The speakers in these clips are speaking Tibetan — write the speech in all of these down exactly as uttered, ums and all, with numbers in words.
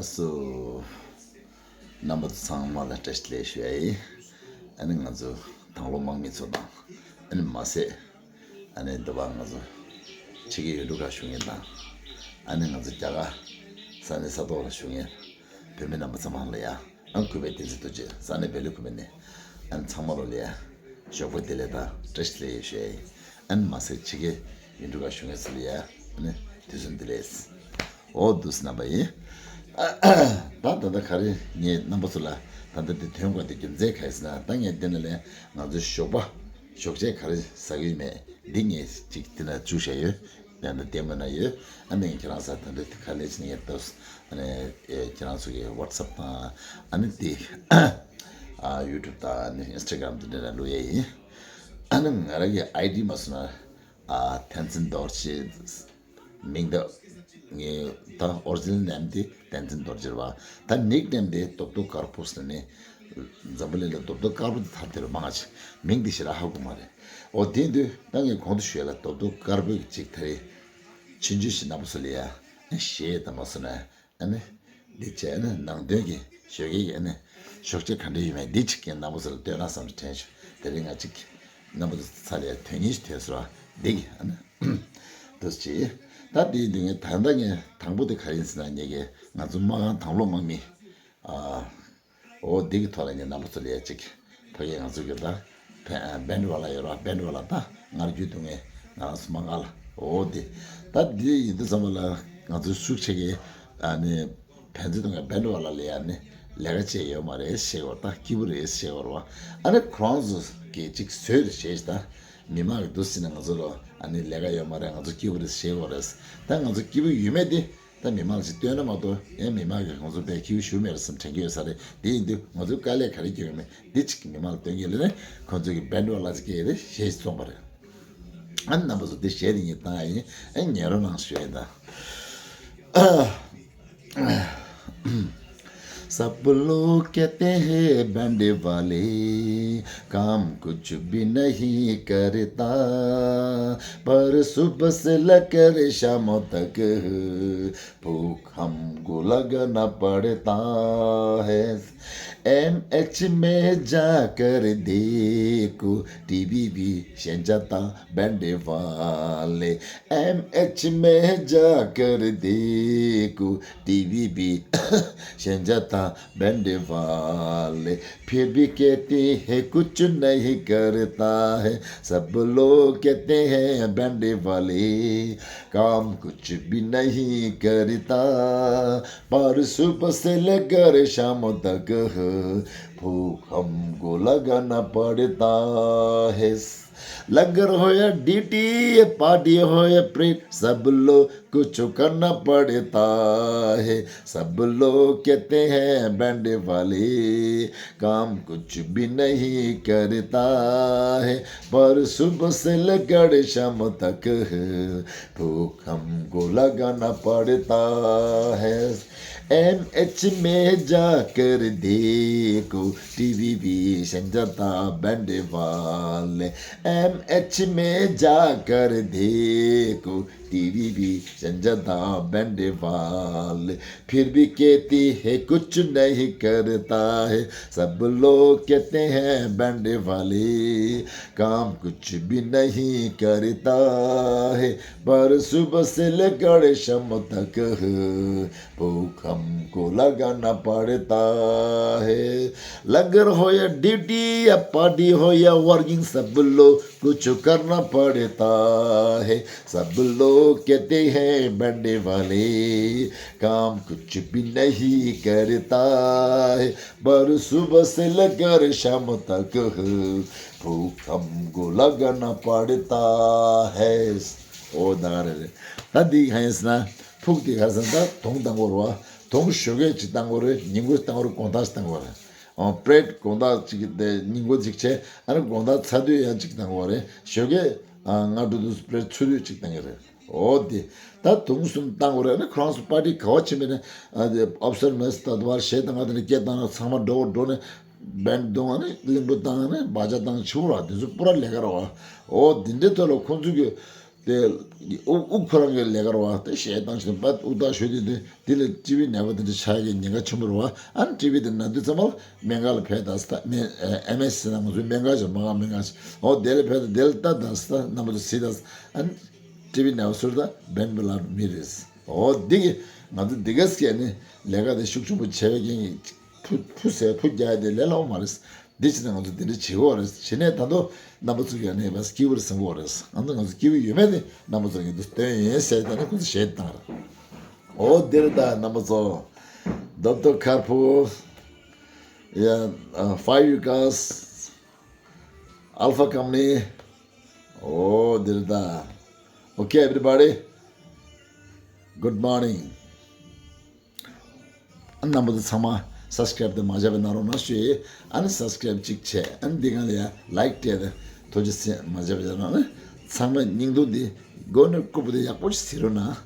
སོ། རྣམ་པ་ཚོ་ཚང་མ་ལ་བཀྲ་ཤིས་བདེ་ལེགས་ཞུ་ཡ་ཡིན། ཨ་ནི་ང་ཚོ་དང་ལོ་དམག་མི་ཚོ་དང་། ཨ་ནི་མ་ཟད། ཨ་ནི་འདི་བ་ང་ཚོ་ཕྱི་རྒྱལ་ཡུལ་གྲུ་ཁག་བཞུགས་མཁན་དང་། ཨ་ནི་ང་ཚོ་རྒྱ་གར་ས་གནས་ས་ཐོག་ལ་བཞུགས་མཁན་བོད་མི་རྣམ་པ་ཚང་མ་ལ་ཡ། ཨ་ནི་གུས་པའི་བསྟན་འཛིན་རྡོ་རྗེ་ས་གནས་སྦེལ་ཀོབ་ནས། ཨ་ནི་ཚང་མ་ལོ་ལ་ཡ། ཞོགས་པ་བདེ་ལེགས་དང་བཀྲ་ཤིས་བདེ་ལེགས་ཞུ་ཡ་ཡིན། ཨ་ནི་མ་ཟད་ཕྱི་རྒྱལ་ཡུལ་གྲུ་ཁག་བཞུགས་མཁན་ཚོ་ལ་ཡ། ཨ་ནི་དུས་གསུམ་བདེ་ལེགས། འོ་འདུག་སེ་རྣམ་པ་ཡིན། ད་ད་ལྟ་ག་རེ་ངས་རྣམ་པ་ཚོ་ལ་ད་ལྟ་འདི་ཐོན་དགོས་འདི་རྒྱུ་མཚན་ག་རེ་ཟེར་ན། ད་ངས་འདི་ནས་ལས་ང་ཚོའི་ཞོགས་པ་ཞོགས་ཇ་ག་རེ་ཟ་གི་ཡོད་མེད་འདི་ངས་ཅིག་འདི་ན་བཅུག་བཞག་ཡོད། ཡང་ན་ལྟད་མོ་ན་ཡོད། ཨ་ནི་ཁྱེད་རང་ས་ད་ལྟ་ག་ལེ་ཕྱིན་ངས་ལྟོས། ཨ་ནི་ཁྱེད་རང་ཚོ་གི་ཝ་ཊི་སེབ་དང་། ཨ་ནི་དེ་ཡུ་ཊུབ་དང་། ཨ་ནི་ཨིན་སི་ཊ་གྷི་རམ་དེ་འདྲ་ན་བླུག་ཡས་ཡིན། ཨ་ནི་ང་རང་གི་ཨའི་ཌི་མ་སོང་ན། ཨ། བསྟན་འཛིན་རྡོ་རྗེ། མིང་ད་ངའི་ད་ཨོ་རི་ཇི་ནལ་ནེམ་དེ་བསྟན་འཛིན་རྡོ་རྗེ་རེད་བ། ད་ནིག་ནེམ་དེ་རྡོབ་རྡོབ་དཀར་པོ་ཟེར་ནས། འཛམ་བུ་གླིང་ལ་རྡོབ་རྡོབ་དཀར་པོ་དེ་ཐ་དད་པ་མང་ཆེ་མིང་དེ་ཞེ་དྲག་ཧ་གོ་མ་རེད། འོ་དེ་དུས་ད་ངས་གོང་དུ་ཞུས་ལ་རྡོབ་རྡོབ་དཀར་པོའི་ཅིག་ད་རེས་ཆུང་ཆུང་ཞིག་རྣམ་པ་ཚོ་ལ་ཡ་གཞས་དང་མ་སོང་ན། ཨ་ནི། འདི་བྱས་ནས་ནང་དོན་གྱི་ཞོགས་ཀས་ཀྱི་ཨ་ནི། ཞོགས་ཇ་ག་འདྲ་ཡོད་མེད་འདི་གཅིག་གི་རྣམ་པ་ཚོ་ལ་སྟོན་ན་བསམ་དྲན་བྱུང་། དེ་རིང་ང་གཅིག་རྣམ་པ་ཚོ་ཚ་ལས་དོན་སྙིང་ཞིག་ཐོན་སོང་བ་འདི་གི་ཨ་ནི། འདུག་སེ་བྱས། ད་དེའི་འདི་ངས་ད་ལྟ་ངས་དང་པོ་དེ་ག་རེ་ཡིན་ཟེར་ན། ངས་ཀྱི་ང་ཚོ་དམག་ཁང་དང་ལོ་དམག་མི། ཨ། འོ་འདི་གི་ཐོག་ལ་ངས་རྣམ་པ་ཚོ་ལ་ཡ་གཅིག་ཕ་གིའི་ང་ཚོ་གི་ད་བེན་ཌི་ཝ་ལ་ཡོད་ར། བེན་ཌི་ཝ་ལ་ད་ངར་རྒྱུད་དུ་ངས་ང་རང་ཚོ་མ་ང་ལ། འོ་དེ། ད་འདི་ཡིན་དུས་ཙམ་པ་ལ་ང་ཚོ་ཤུགས་ཆེ་གི་ཨ་ནི་བན་ཚེ་དུ་ངས་བེན་ཌི་ཝ་ལ་ལ་ཡ་ནི་ལས་ཀ་བྱས་ཡོད་མ་རེད་ཞེས་བར། ད་སྐྱིད་པོ་རེད་ཞེས་བར་བ། ཨ་ནི་ཁོ་རང་ཚོ་གི་གཅིག་བཟོས་རེད་ཞེས། ད་མི་མང་གི་འདུག་སེ་ན་ང་ཚོ་ལ་ཨ་ནི་ལས་ཀ་ཡོད་མ་རེད། ང་ཚོ་སྐྱིད་པོ་རེད་ཞེས་བར་རེད། ད་ང་ཚོ་སྐྱིད་པོ་ཡོད་མེད་དེ། ད་མི་མང་ཞིག་སྟོན་ན་མ་གཏོགས། ཡང་མི་མང་གིས་ཁོང་ཚོ་དཔེ་ཁྱེའུ་ཞུ་མེད་རེད་བསམ་དྲན་གྱི་ཡོད་ས་རེད། དེ་ཡིན་དུས་ང་ཚོའི་དཀའ་ལས་ག་རེ་བརྒྱབ་ཡོད་མེད་འདི་གཅིག་གི་མི་མང་ལ་སྟོན་གྱི་ལས་ནས། ཁོང་ཚོ་གི་བེན་ཌི་ཝ་ལ་ཅིག་སྐད་རེ་ཞེས་རྩོམ་པ་རེད། ཨ་ནི་རྣམ་པ་ཚོ་འདི་གཞས་འདི་ངས་བཏང་ཡིན། ཨ་ཉན་རོགས་གནང་ཞུ་ཡིན་ད། सब लोग कहते हैं बंडे वाले, काम कुछ भी नहीं करता, पर सुबह से लेकर शाम तक भूख हमको लगाना पड़ता है। एमएच में जाकर देखो, टीवी भी संजता बंडे वाले। एमएच में जाकर देखो, टीवी भी संजता बंडे वाले। फिर भी कहते हैं कुछ नहीं करता है, सब लोग कहते हैं बंडे वाले, काम कुछ भी नहीं करता, पर सुबह से लेकर शाम तक भूख हमको लगाना पड़ता है। लंगर हो या ड्यूटी, पार्टी हो या प्रेयर, सब लोग कुछ करना पड़ता है। सब लोग कहते हैं बंडे वाले, काम कुछ भी नहीं करता है, पर सुबह से लेकर शाम तक भूख हमको लगाना पड़ता है। एमएच में जाकर देखो, टीवी भी संजता बंडे वाले। एमएच में जाकर देखो, टीवी भी संजता बंडे वाले। फिर भी कहती है कुछ नहीं करता है, सब लोग कहते हैं बंडे वाले, काम कुछ भी नहीं करता है, पर सुबह से लेकर शाम तक भूख हमको लगाना पड़ता है। लंगर हो या ड्यूटी या पार्टी हो या वर्किंग, सब लोग कुछ करना पड़ता है। सब लोग कहते हैं बंडे वाले, काम कुछ भी नहीं करता है, पर सुबह से लेकर शाम तक भूख हमको लगाना पड़ता है। ཨོ་ད་ག་རེ་རེད། ད་འདི་གང་ཡིན་ཟེར་ན། ཕུག་འདི་ག་རེ་ཟེར་ན། ད་དུང་བཏང་དགོས་རེད་བ། དུང་ཞོགས་ཀས་ཅིག་བཏང་དགོས་རེད། ཉིན་གུང་བཏང་དགོས་རེད། དགོང་དག་ཅིག་བཏང་དགོས་རེད། ཨོ་པྲེད་དགོང་དག་ཅིག་དེ་ཉིན་གུང་ཅིག་བྱས། ཨ་ནི་དགོང་དག་ཚ་དུས་ཡང་ཅིག་བཏང་དགོས་རེད། ཞོགས་ཀས་ཨ་སྔ་དྲོ་དུས་པྲེད་ཚུ་དུས་ཅིག་བཏང་གི་རེད། ཨོ་དེ། ད་དུང་གསུམ་བཏང་དགོས་རེད། ཨ་ནི་ཁོ་རང་ཚོ་པར་ཊི་ག་བ་ཕྱིན་པ་ཡིན་ན། ཨ་དེ་ཨོ་ཕི་སར་མེད་ད་དུ་བར་གཞས་དང་ང་དེ་ནས་སྐད་བཏང་ན་ཚང་མ་འགྲོ་འགྲོ་ནས་བེན་ཌི་བརྡུང་། ཨ་ནི་གླིང་བུ་བཏང་། ཨ་ནི་བ་ཇ་བཏང་། ཆུ་བུར་བ་དེ་ཚོ་པུ་ར་ལས་ཀ་རེད་བ། ཨོ་དེ་འདྲའི་ཐོག་ལ་ཁོང་ཚོ་གི་དབུགས་དབུགས་ཁོ་རང་གི་ལས་ཀ་རེད་བ། དེ་གཞས་བཏང་བཞིན་པ་དབུགས་ཐག་ཞུ་དུས་དེ་འདི་ལ་ཊི་བི་ནད་པ་དེ་འདྲ་ཆགས་ཀྱི་ཉེན་ཁ་ཆེན་པོ་རེད་བ། ཨ་ནི་ཊི་བི་དེ་ན་དུས་ཙམ་པ་ལ་སྨན་ཁང་ལ་ཕེབས་དང་ས། སྨན་ཨེ་ཨེམ་ཨེ་སི་ཟེར་ན་ང་ཚོའི་སྨན་ཁང་ཞིག་མ་གང་སྨན་ཁང་ཞིག་འོ་དེ་ལ་ཕེབས་དང་དེ་ལ་ལྟ་དང་ས། རྣམ་པ་ཚོ་གཟིགས་དང་ས། ཨ་ནི་ཊི་བི་ནད་པ་ཟུར་དང་བན་བུ་ལར་མི་རེད། འོ་འདི་གི་ང་ཚོ་འདི་ག་སྐད་ནི་ལས་ཀ་དེ་ཤུགས་ཆེན་པོ་བྱས་པའི་རྐྱེན་གྱིས། ཕུ་ཕུ་ཟེར་ཕུ་རྒྱག་ཡ་དེ་ལས་སླ་པོ་མ་རེད། འདི་བྱས་ན་ང་ཚོ་འདི་འདྲ་བྱེད་དགོས་རེད། བྱས་ནས་ད་དུང་རྣམ་པ་ཚོ་གི་ནས་བས་སྐྱིད་པོ་རེད་ཟེར་དགོས་རེད། ང་ཚོ་ང་ཚོ་སྐྱིད་པོ་ཡོད་མེད་དེ་རྣམ་པ་ཚོ་གི་འདི་སྟོན་ཡིན་ཟེར། ད་ནི་ཁོ་ཚོ་གཞས་བཏང་ར། འོ་འདིར་ད་རྣམ་པ་ཚོ། ཌོག་ཊར་ཁར་ཕུ། ཡ། ཨ། ཧྥ་ཡུ་ཀཱས། ཨལ་ཕ་ཀམ་ནི། འོ་འདིར་ད། Okay, everybody. Good morning. རྣམ་པ་ཚོ་ཚང་མ་སབ་སི་ཀ་རེབ་དེ་མ་བརྗེད་པ་གནང་རོགས་གནང་ཞུ་ཡིན། ཨ་ནི་སབ་སི་ཀ་རེབ་གཅིག་བྱས། ཨ་ནི་འདི་གང་ལ་ཡ་ལའིཀ་སྤྲད་དེ་ཐུགས་རྗེ་ཆེ། མ་བརྗེད་པ་བྱས་རོགས་གནང་། ཚང་མ་བརྙན་ཐུང་འདི་མགོ་ནས་རྐུབ་བུ་དེ་ཡག་པོ་ཞིག་གཟིགས་རོགས་གནང་།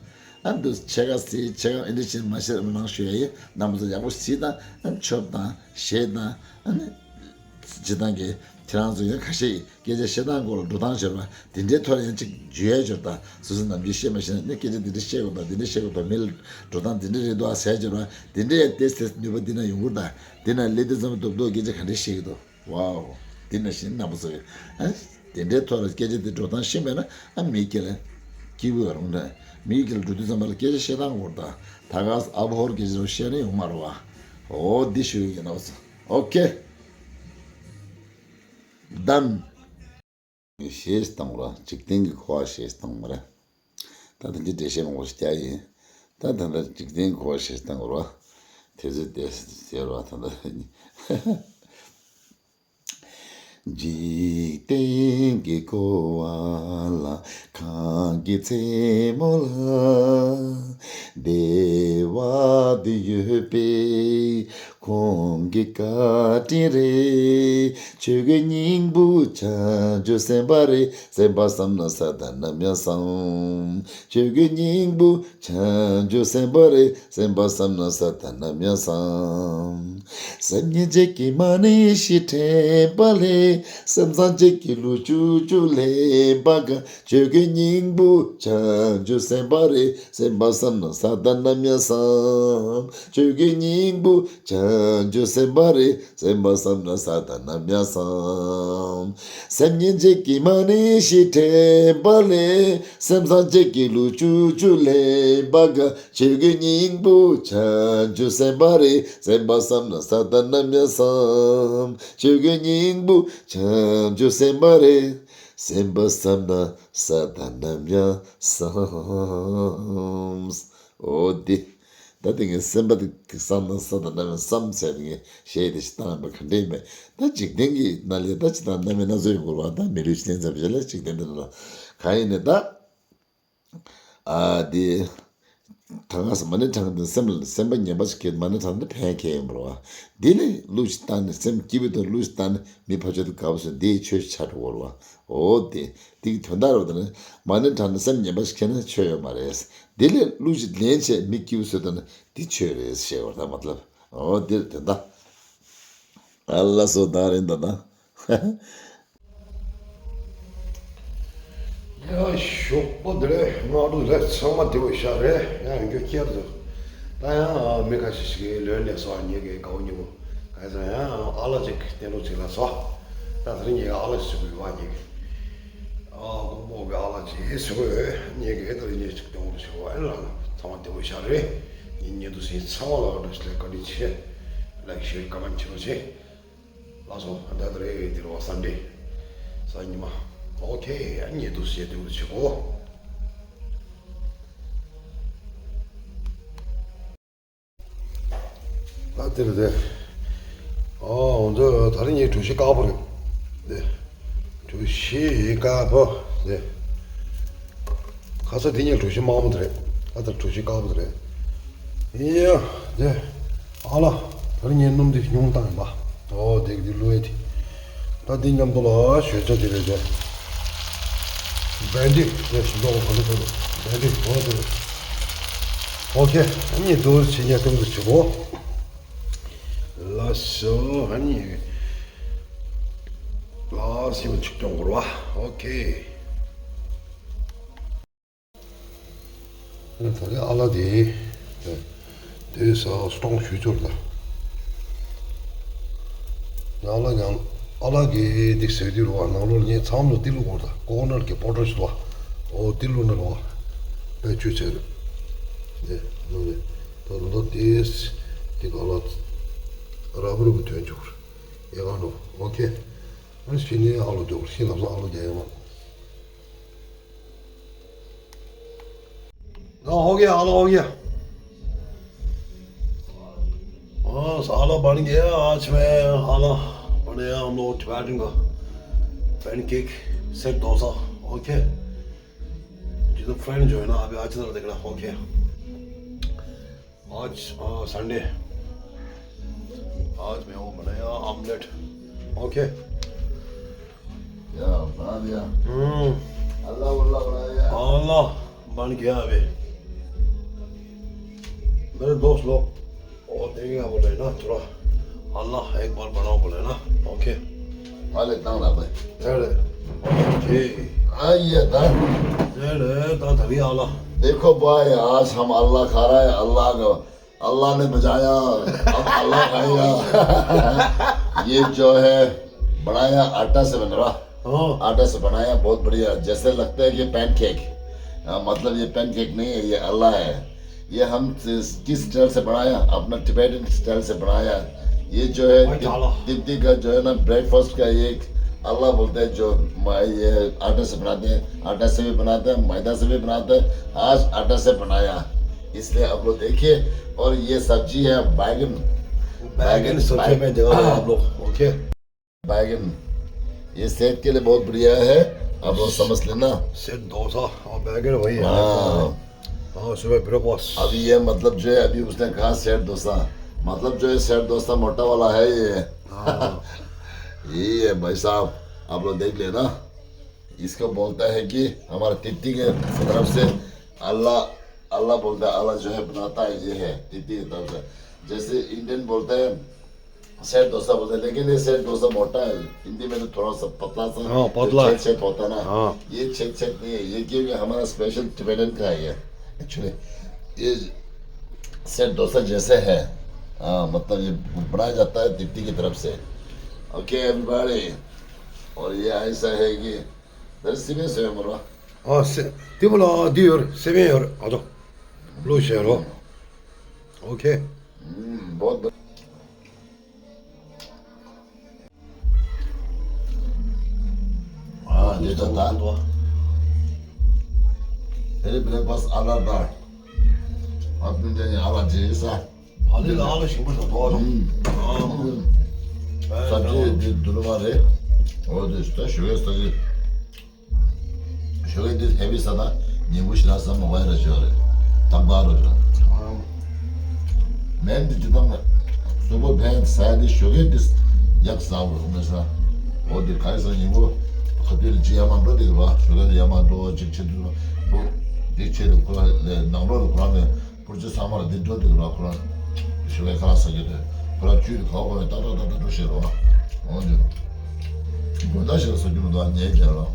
ཨ་ནི་འདུག་ཆེ་ག་གཟིགས་ཆེ་ག་ཨེ་འདྲ་བྱས་མ་བཤད་རོགས་གནང་ཞུ་ཡ་ཡིན། རྣམ་པ་ཚོ་ཡག་པོ་ཞིག་གཟིགས་དང་། ཨ་ནི་ཆོབ་དང་གཞས་དང་། ཨ་ནི་སྤྱིར་བཏང་གི་ཁྱེད་རང་ཚོ་ཡང་ཁ་ཤས་སྐད་ཆ་བཤད་སྟངས་སྐོར་ལ་འགྲོ་སྟངས་འབྱོར་བ་འདི་འདྲའི་ཐོག་ཡང་གཅིག་འཇུ་ཡས་འབྱོར་དང་། སོ་སོའི་ནམ་རྒྱུན་བཤད་མ་ཤེས་ན་ནི་སྐད་ཆ་འདི་འདྲ་བཤད་དགོས་དང་། འདི་འདྲ་བཤད་དགོས་དང་། མི་ལ་འགྲོ་སྟངས་འདི་འདྲ་རེད་འདུག་ཟེར་འབྱོར་བ་འདི་འདྲ་ཡང་ཏོག་ཙམ་ནུས་པ་འདི་ན་ཡོང་གི་རེད་དང་། འདི་ན་སླེབས་དུས་ཙམ་སྡུག་སྡུག་སྐད་ཆ་ག་འདྲ་བཤད་ཀྱི་འདུག་ཝའོ། འདི་ན་བཞིན་རྣམ་པ་ཚོ་ཡང་ཨ་འདི་འདྲའི་ཐོག་ལ་སྐད་ཆ་འདི་འགྲོ་སྟངས་ཤེས་མེད་ན་ཨ་མི་སྐད་ལ་སྐྱིད་པོ་ཡོང་རུང་འདྲ། མི་སྐད་ལ་འགྲོ་དུས་ཙམ་པ་ལ་སྐད་ཆ་བཤད་སྟངས་སྐོར་དང་། ད་ག་ཨ་བོ་ཧོར་སྐད་ཆ་རུ་བཤད་ན་ཡོང་མ་རེད་བ། འོ་འདི་ཞུ་ཡི་ཡིན་རྣམ་པ་ཚོ། ཨོ་ཁེ། Done. གཞས་བཏང་ར། འཇིག་རྟེན་གྱི་འཁོར་བ་གཞས་བཏང་མ་རེད། ད་དེ་འདྲའི་འགྲེལ་བཤད་མང་པོ་ཞིག་རྒྱག་ཡིན། ད་ད་ལྟ་འཇིག་རྟེན་གྱི་འཁོར་བ་གཞས་བཏང་དགོས་ར། དེ་ཚོ་དེ་ཟེར་བ་ད་ལྟ། འཇིག་རྟེན་གྱི་འཁོར་བ་ལ་གང་གི་མཚན་མོ་ལ་བདེ་བ་འདི་ཡོད་པའི་ཁོང་གི་བཀའ་དྲིན་རེད། ཆོས་ཀྱི་སྙིང་པོ་བྱང་ཆུབ་སེམས་དཔའ་རེད། སེམས་པ་བསམ་ན་ས་དང་ནམ་ཡང་བསམ། ཆོས་ཀྱི་སྙིང་པོ་བྱང་ཆུབ་སེམས་དཔའ་རེད། སེམས་པ་བསམ་ན་ས་དང་ནམ་ཡང་བསམ། སེམས་ཉིད་གཅིག་གིས་མ་ཎི་བཞི་དྲན་པ་ལས། སེམས་བཟང་གཅིག་གིས་ལུས་བཅུ་བཅུ་ལེན་པ་དགའ། ཆོས་ཀྱི་སྙིང་པོ་བྱང་ཆུབ་སེམས་དཔའ་རེད། སེམས་པ་བསམ་ན་ས་དང་ནམ་ཡང་བསམ། ཆོས་ཀྱི་སྙིང་པོ་བྱང་ཆུབ་སེམས་དཔའ་རེད། སེམས་པ་བསམ་ན་ས་དང་ནམ་ཡང་བསམ། སེམས་ཉིད་གཅིག་གིས་མ་ཎི་བཞི་དྲན་པ་ལས། སེམས་བཟང་གཅིག་གིས་ལུས་བཅུ་བཅུ་ལེན་པ་དགའ། ཆོས་ཀྱི་སྙིང་པོ་བྱང་ཆུབ་སེམས་དཔའ་རེད། སེམས་པ་བསམ་ན་ས་དང་ནམ་ཡང་བསམ། ཆོས་ཀྱི་སྙིང་པོ་བྱང་ཆུབ་སེམས་དཔའ་རེད། སེམས་པ་བསམ་ན་ས་དང་ནམ་ཡང་བསམ། འོ་དེ། ད་དེ་ངས་སེམས་པ་དེ་བསམ་ན་ས་དང་ནམ་ཡང་བསམ་ཟེར་ཏེ་ངས་གཞས་དེ་ཞིག་བཏང་ཡོད་པ་ག་འདྲ་ཡིན་པས། ད་འཇིག་རྟེན་གྱི་ནང་ལ་ད་ཅི་ལྟར་རྣམ་དབྱེ་སྣ་ཚོགས་ཡོད་དགོས་པ། ད་མི་ལུས་ཅན་ཙམ་ཞིག་ལ་འཇིག་རྟེན་འདི་ལ་གང་ཡིན་ནས་ད། ཨ་དེ། ད་ག་ས་མ་ཎི་བགྲང་དེ་སེམས་ལ་སེམས་པ་ངན་པ་ཞིག་སྐྱེས། མ་ཎི་བགྲང་དེ་ཕན་ཁེ་ཡིན་པ་རེད་བ། དེ་ལས་གླུ་ཞིག་བཏང་ནས་སེམས་སྐྱིད་པོ་དང་གླུ་ཞིག་བཏང་ནས་མི་ཕར་ཕྱོགས་དེ་དགའ་པོ་བཟོས། དེ་ཆོས་ཞིག་ཆགས་འགྲོ་གི་རེད་བ། འོ་དེ། དེ་གི་དོན་དག་རེད་བ། ད་ནི་མ་ཎི་བགྲང་ནས་སེམས་ངན་པ་ཞིག་སྐྱེས་ན་ཆོས་ཡོད་མ་རེད། དེ་ལས་གླུ་ཞིག་ལེན་བྱས་མི་སྐྱིད་པོ་བཟོས་བཏང་ན་དེ་ཆོས་རེད་ཞེས་པ་ད་མ་ལབ། འོ་དེ་རེད་དོན་དག་ཨ་ལ་སོ་ད་རེད་ད་ད། ཡ་ཞོགས་པ་འདི་རེད། སྔ་དྲོ་རེད། ཚང་མ་བདེ་པོ་ཤག་རེད། ཡང་ཡོང་རྒྱུ་ཁྱེར་འདུག་ད་ཡང་མི་ཁ་ཤས་ཤིག་གིས་ལོན་ལས་སོ། ངེད་ཀྱི་དགའ་བོ་ཉེ་བོ་ག་ཚོད་ཡང་ཨ་ལ་ཅིག་བསྟན་རོགས་ཅིག་ལ་སོ། ད་དེ་རིང་ངེད་ཀྱི་ཨ་ལ་ཞིག་བཟོ་དགོས་ཡོད་པ། ངེད་ཀྱི་ཨ་ཀོང་པོ་གི་ཨ་ལ་ཅིག་བཟོ་དགོས་ཡོད། ངེད་ཀྱི་ཨེ་ད་རིང་ངེད་ཅིག་བསྟན་རོགས་ཞུ་བ། ཨེ་ལ་ཚང་མ་བདེ་པོ་ཤག་རེད། ངེད་ཉེ་དུ་སེ་ཚང་མ་ལ་བཀྲ་ཤིས་བདེ་ལེགས་བཀའ་དྲིན་ཆེ། ལའིཀ་ཤེར་ཀོ་མེན་ཊི་བྱེད་རོགས་བྱེད། ལགས་སོ། ད་ལྟ་རེད། འདི་རུ་བ་སན་ཌེ། གཟའ་ཉི་མ། ཨོ་ཁེ། ཨ་ཉེ་དུ་བཤད་དུས་བྱེད་གོ། ད་དེ་རེད་དེ། ཨོ་འོ་ཚོ་ད་རིང་ངའི་གྲོ་ཞིབ་དཀར་པོ་རེད། དེ། གྲོ་ཞིབ་དཀར་པོ་དེ། ཁ་ས་དེ་ཉིད་གྲོ་ཞིབ་དམར་པོ་དེ་རེད། ཨ་ད་གྲོ་ཞིབ་དཀར་པོ་དེ་རེད། ཡ། དེ། ཨ་ལ། ད་རིང་ངའི་སྣུམ་དེ་ཉུང་བཏང་ཡིན་པ། ཨོ་དེ་གི་དེ་བླུགས་ཡས་དེ། ད་འདི་མཉམ་དུ་ལ་ཞོད་ཆ་དེ་རེད་དེ། བན་དེ་དེ་ཞིམ་པོ་ག་འདུག་ག་འདུག་བན་དེ་འོ་དེ་རེད། ཨོ་ཁེ། ཨ་ནི་དུ་ཕྱི་ཉལ་སྟོན་དུ་བྱེད་གོ། ལགས་སོ། ཨ་ནི། ལགས་སེམས་ཆིག་སྐྱོང་འཁོར་བ། ཨོ་ཁེ། ད་ལྟ་ཨ་ལ་དེ་དེ་ས་སྟོང་ཞུ་ཆོར་ད། ཨ་ལ་ཡང་ཨ་ལ་གི་འདི་ཟེར་དུས་རུ་བ་ནང་ལོགས་ངས་མཚམས་ལ་ཏི་ལུ་གོར་ད་ཀོ་ནར་གི་པོ་ཊར་ཞུ་བ། ཨོ་ཏི་ལུ་ནར་བ་དཔེ་ཆོས་ཆེ་རེད། དེ་ནོ་རེད། ད་རུ་ད་དེ་དེ་ག་ལ་ར་བུ་རུ་གི་དོན་ཆོག་རེད། ཨེ་ག་ནོ་ཨོ་ཁེ། ཨ་ཤི་ནི་ཨ་ལོ་ཆོག་རེད། ཤི་ལབ་ས་ཨ་ལོ་རྒྱ་ཡོད་མ། हाँ, हो गया, आला हो गया। हाँ, आला बन गया। आज मैं आला बने हम लोग टिबेटन का पैनकेक सेट डोसा। ओके, जितना फ्रेंड जो है ना, अभी आज तरह देखना। ओके, आज संडे, आज मैं वो बनाया ऑमलेट। ओके। या, बना दिया। हम्म। अल्लाह वल्लाह बनाया। अल्लाह बन गया अभी। मेरे दोस्त लोग, वो देखेगा बोले ना, थोड़ा अल्लाह एक बार बनाओ बोले ना। Okay. Vale, tan la pues. Dale. Okay. Ahí está. Dale, tan tari अल्लाह। देखो भाई, आज हम अल्लाह खा रहा है, अल्लाह का अल्लाह ने बचाया, अब अल्लाह खाएगा। ये जो है बनाया आटा से बन रहा। हाँ। आटा से बनाया, बहुत बढ़िया, जैसे लगता है कि पैनकेक। हाँ, मतलब ये पैनकेक नहीं है, ये अल्लाह है। ये हम किस स्टाइल से बनाया, अपना टिबेटन स्टाइल से बनाया। ये जो है तिब्बती का जो है ना ब्रेकफास्ट का एक अल्लाह बोलते हैं, जो ये आटा से बनाते हैं, आटा से भी बनाते हैं, मैदा से भी बनाते हैं। आज आटा से बनाया। इसलिए आप लोग देखिए। और ये सब्जी है बैगन। बैगन सब्जी में जगह है आप लोग। ओके। बैगन ये सेहत के लिए बहुत बढ़िया है। आप लोग समझ लेना। सेट डोसा और बैगन वही है। हाँ। हाँ, सुबह ब्रेकफास्ट। अभी ये मतलब जो है, अभी उसने कहा सेट डोसा, मतलब जो है सेट डोसा मोटा वाला है ये। हाँ। यही है भाई साहब, आप लोग देख लेना। इसको बोलता है कि हमारा तिब्बती के तरफ से अल्लाह, अल्लाह बोलता है, अल्लाह जो है बनाता है, ये है तिब्बती की तरफ से। जैसे इंडियन बोलते हैं सेट डोसा बोलते हैं, लेकिन ये सेट डोसा मोटा है, हिंदी में तो थोड़ा सा पतला सा, हाँ, पतला है। छेद छेद होता है ना। हाँ। ये छेद छेद नहीं है, ये क्योंकि हमारा स्पेशल टिबेटन का है ये। एक्चुअली ये सेट डोसा जैसे है। हाँ, मतलब ये बनाया जाता है तिब्बती की तरफ से। Okay everybody. और ये ऐसा है कि दरअसल में से मरवा। 아, 세, טיབ་ལ་འདི་ཡོད་རེད། སེ་བན་ཡོད་རེད། ཨ་ཏོ། ལོ་ཤེས་རོ། ཨོ་ཁེ། हम्म, बहुत बढ़िया। हाँ, ये तो था। तेरे ब्रेकफास्ट आला दाल। अपने जने आला जैसा। ཨ་ནི་ལ་ཨ་ལ་ཞིམ་པོ་ཞིག་འདུག་ཨ། ཨུམ། ཨ། ཨུམ། ཨ། སབ་ཇི་འདི་དུ་ལུ་མ་རེད། འོ་དེ་ད་ཞོ་ཡོད་ས་གི། ཞོ་ཡོད་འདི་ཧེ་བི་ས་ད་ཉིན་གུང་ཞིག་ལ་ཟ་མ་བའི་ར་ཞོ་རེད། དམ་པ་རུ་ར། ཨ། མེན་འདི་དེ་དང་གཟུགས་པོ་ཕན་ས་འདི་ཞོ་ཡོད་འདི་ཡག་ས་བོ་མེད་ས། འོ་དེ་ག་ས་ཉིན་གུང་ཁ་དུས་ལ་ཅི་ཡ་མ་འགྲོ་དེ་གི་བ་ཞོ་ཡོད་ཡ་མ་འགྲོ་ཅིག་ཆེ་དུས་འགྲོ་དེ་ཆེ་དུས་ཁོ་ལ་ནང་ལོགས་ལ་ཁོ་རང་ནས། པུར་ཅི་ཚང་མར་འདི་འགྲོ་འདུག་ར། ཁོ་རང་ཞུ་བའི་ཁ་ལག་ཟ་རྒྱུ་དེ་ཁོ་རང་བཅུད་དེ་ག་བ་ག་བས་ཏག་ཏག་ཏག་ཏག་འགྲོ་ཤེས་རོ། འོང་འདུག་དགོན་བདག་ཞིག་ལ་ཟ་རྒྱུ་མི་འདུག་ཉལ་རྒྱལ་རོ།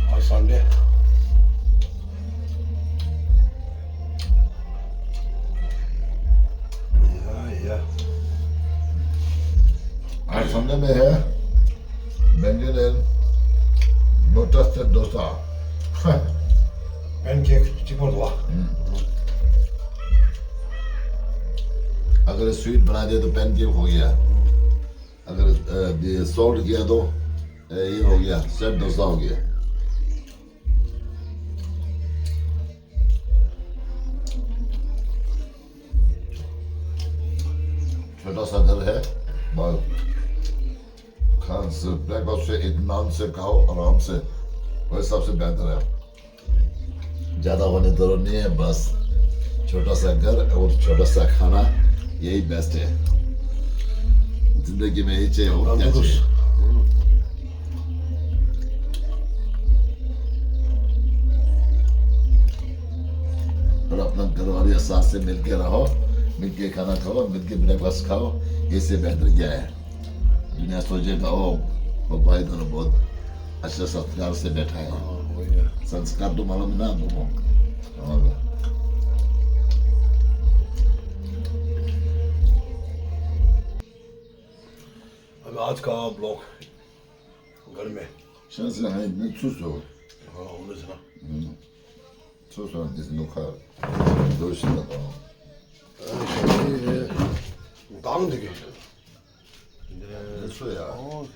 ཨ་སང་དེ། ཡ་ཡ། ཨ་སང་དེ་མེ་ཧེ། बैंगन है, लोटस है, डोसा। पैनकेक चिकन हुआ। हम्म। अगर स्वीट बना दे तो पैनकेक हो गया। अगर, अ, ये सॉल्ट किया तो, अ, ये हो गया, सेट डोसा हो गया। छोटा सा घर है, बस खान से ब्रेकफास्ट से इत्मीनान से खाओ, आराम से, वही सबसे बेहतर है। ज्यादा होने जरूरत नहीं है, बस छोटा सा घर और छोटा सा खाना, यही बेस्ट है। जिंदगी में यही चाहिए, और क्या चाहिए? और अपना घर वाले के साथ से मिलके रहो, मिलके खाना खाओ, मिलके ब्रेकफास्ट खाओ, इससे बेहतर क्या है? दुनिया सोचेगा, "ओ, वो भाई दोनों बहुत अच्छा संस्कार से बैठा है।" संस्कार तो मालूम ना तुमको। हाँ। अब आज का ब्लॉग घर में। शायद से हाँ, इतने चुस्त हो। हाँ, होने से ना। हम्म। चुस्त हो, जिस नोखा, दोस्त ना तो। गांव देखे। ཚོ་ཡ། ཨོ།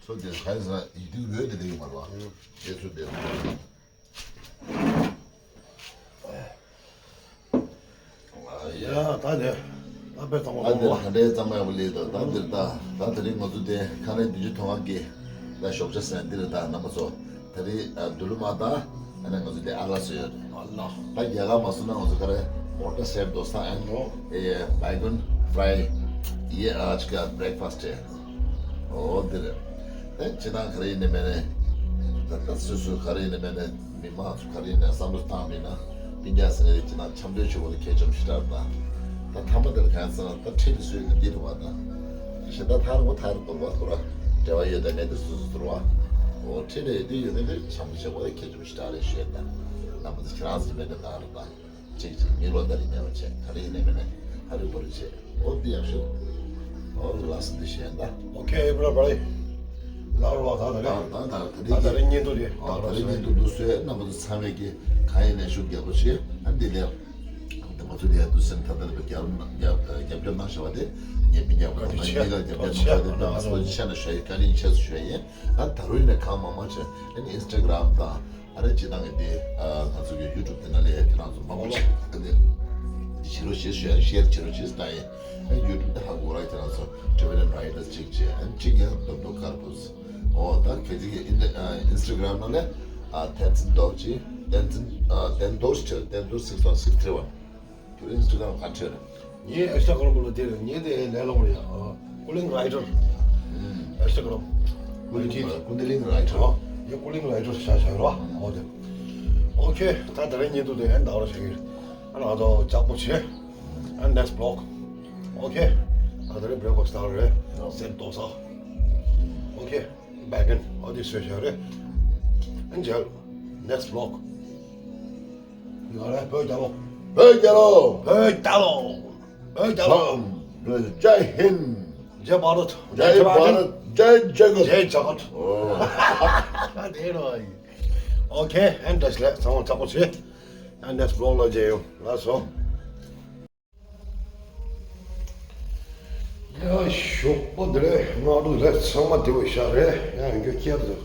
ཚོ་དེ་ག་ས་ཡིག་རྒྱུགས་ཡོད་དེ་དེ་ཡོད་མ་རེད་བ། དེ་ཚོ་དེ། ཡ་ད་དེ་ད་དཔེ་ཚང་མ་ད་དེ་ད་འདྲའི་གཙང་མ་ཡག་པོ་ལས་དང་ད་འདིར་ད་ད་དེ་རིང་ང་ཚོ་དེ་ཁ་རས་བདུན་ཅུ་ཐོན་ཁ་གི་ད་ཞོགས་ཇ་ཟ་འདིར་ད་རྣམ་པ་ཚོ། ད་རེས་ཨ་འདུལ་མ་ད་ཨ་ནི་ང་ཚོ་དེ་ཨ་ལ་སུ་ཡོད་རེད། ཨ་ལ། ད་རྒྱ་གར་མ་སོང་ན་ང་ཚོ་ག་རེ་མོ་ཊ་སེར་རྡོ་ས་ཨན་ཨེ་བའི་གུན་ཕ་རའི་ཡེ་ཨ་ཅི་ཀ་བྷི་རེག་ཕ་སི་ཊི་ཨོ་འདི་རེད། ད་ཅི་ན་ག་རེ་ཡིན་ནི་མེད་ནི་ད་ད་སུ་སུ་ག་རེ་ཡིན་ནི་མེད་ནི་མི་མང་ཚོ་ག་རེ་ཡིན་ནི་བསམ་བློ་བཏང་མིན་ན་སྤུན་ཀྱག་ཟེར་ནི་ཅི་ན་འཆམ་མཐུན་ཆུ་བོ་ལ་ཁྱེད་ཅམ་ཤི་ཏར་ད་ད་ཐ་མ་དེ་ལ་གང་ཟེར་ན་ད་ཁྲིད་དུ་སུས་ནི་འདི་རུ་བ་ད་ཞེ་ད་ཐར་གོ་ཐར་དོ་བ་ཐོ་ར་འབྲེལ་བ་ཡོད་ད་མེད་དུ་སུ་སུ་ཐོ་ར་བ་འོ་ཁྲིད་ལ་ཡོད་དུ་ཡོད་ནི་འདི་འཆམ་མཐུན་ཆུ་བོ་ལ་ཁྱེད་ཅམ་ཤི་ཏར་རེ་ཞེ་ད་རྣམ་པ་ཚོ་ཁྱེད་རང་ཚོ་མེད་ནི་ད་རུ་ད། གཅིག་གཅིག་མི་ལོ་ཟླ་རེ་ཉལ་བ་བྱས་ག་རེ་ཡིན་ནའི་མིན་ནའི་ཧ་རི་བོ་རི་བྱས་ཨོ་འདི་ཡག་ཤོས། ཨོ་ལ་སི་འདི་བྱས་ད། ཨོ་ཁེ་ཨེ་བྷི་རི་བྷ་ཌི། ལ་རུ་བ་ད་ད་རེ། ད་ད་ད་ད་ད་རེ་བརྙན་ཐུང་རེད། ཨོ་ད་རེ་བརྙན་ཐུང་འདུག་སེ་རྣམ་པ་ཚོ་ཚང་མས་ཀྱི་གང་ཡིན་ནའི་ཤུགས་རྒྱག་པ་བྱས་ཨ་འདི་ལས། ང་ཚོ་འདི་ཡ་འདུག་སེ་ད་ད་རེ་བ་རྒྱབ་རྒྱབ་རྒྱབ་སྐྱོར་གནང་བྱ་བ་དེ་ངས་མི་རྒྱབ་པ་ད་ངས་ཀ་རྒྱབ་སྐྱོར་གནང་བྱ་བ་དེ་ང་ཚོ་ཆེ་ན་ཞུ་ཡ་ཡིན་བཀའ་དྲིན་ཆེ་ཞུ་ཡ་ཡིན། ད་ད་རུང་ཡིན་ན་གང་མང་མང་བྱས་ཨ་ནི་ཨིན་སི་ཊ་གྷི་རམ་དང་། ཨ་རེ་སྤྱི་བཏང་གི་དེ་ང་ཚོ་གི་ཡུ་ཊུབ་དེ་ན་ལས་ཁྱེད་རང་ཚོ་མང་པོ་ཅིག་དེ་བྱེད་རོགས་བྱེད་ཤེར་ཤེར་བྱེད་རོགས་བྱེད་ད་ཡིན། ཡུ་ཊུབ་དེ་ཧ་གོ་ར་ཁྱེད་རང་ཚོ་ཊི་བི་ཨེན་རའི་ཊར་སི་གཅིག་བྱས་ཨ་ནི་གཅིག་ཡང་རྡོག་རྡོག་དཀར་པོ་ཨོ་ད་གལ་སྲིད་ཀྱི་ཨིན་ཊ་ཨིན་སི་ཊ་གྷི་རམ་ནང་ལས་བསྟན་འཛིན་རྡོ་རྗེ། བསྟན་འཛིན་བསྟན་རྡོ་རྗེ། བསྟན་རྡོ་རྗེ་six one six three one། ཁྱོད་ཨིན་སི་ཊ་གྷི་རམ་ག་འཕྲོད་རེད། ངའི་ཨིན་སི་ཊ་གྷི་རམ་ལ་དེ་རེད། ངའི་དེ་ལས་སླ་པོ་རེད་ཡ། ཀུ་ལིང་རའི་ཊར། ཨིན་སི་ཊ་གྷི་རམ། ཀུ་ལིང་ཀུ་ལིང་རའི་ཊར། ཨ་ངའི་ཀུ་ལིང་རའི་ཊར་ཤ་ཤ་རོ། ཨོ་དེ། ཨོ་ཁེ། ད་ད་རེས་བརྙན་ཐུང་དེ་ཨེན་ཌི་འདྲ་བྱེད་ཀྱི་རེད། ཨ་ང་ཚོ་ལྕགས་པོ་བྱེད། ཨ་ནེག་སི་བྷི་ལོག་ཨོ་ཁེ། ད་ད་རེས་བྷི་རེག་ཕ་སི་ཊི་ལྟ་རེད། སེར་རྡོ་ས། ཨོ་ཁེ། བྷེ་གན་ཨོ་དེ་བཟོས་བཞག་རེད། ཨ་མཇལ། ནེག་སི་བྷི་ལོག་ང་རང་བོད་རྒྱལ་ལོ། བོད་རྒྱལ་ལོ། བོད་རྒྱལ་ལོ། བོད་རྒྱལ་ལོ། ལམ། ཇའི་ཧིན། ཇའི་བྷ་རད། ཇའི་བྷ་རད། ཇའི་ཇ་གཏི། ཇའི་ཇ་གཏི། ཨོ། ད་དེ་རོ་ཡིན། ཨོ་ཁེ། ཨེན་ཌི་ལས་ཚང་མ་ཚགས་པོ་བྱེད། ཨེན་ཌི་ནེག་སི་བྷི་ལོག་ལ་མཇལ་ཡོང་། ལགས་སོ། ཡ་ཞོགས་པ་འདི་རེད། སྔ་དྲོ་རེད། ཚང་མ་བདེ་པོ་ཤག་རེད། ཡང་ཡོད་རྒྱུ་སྐྱེལ་འདུག་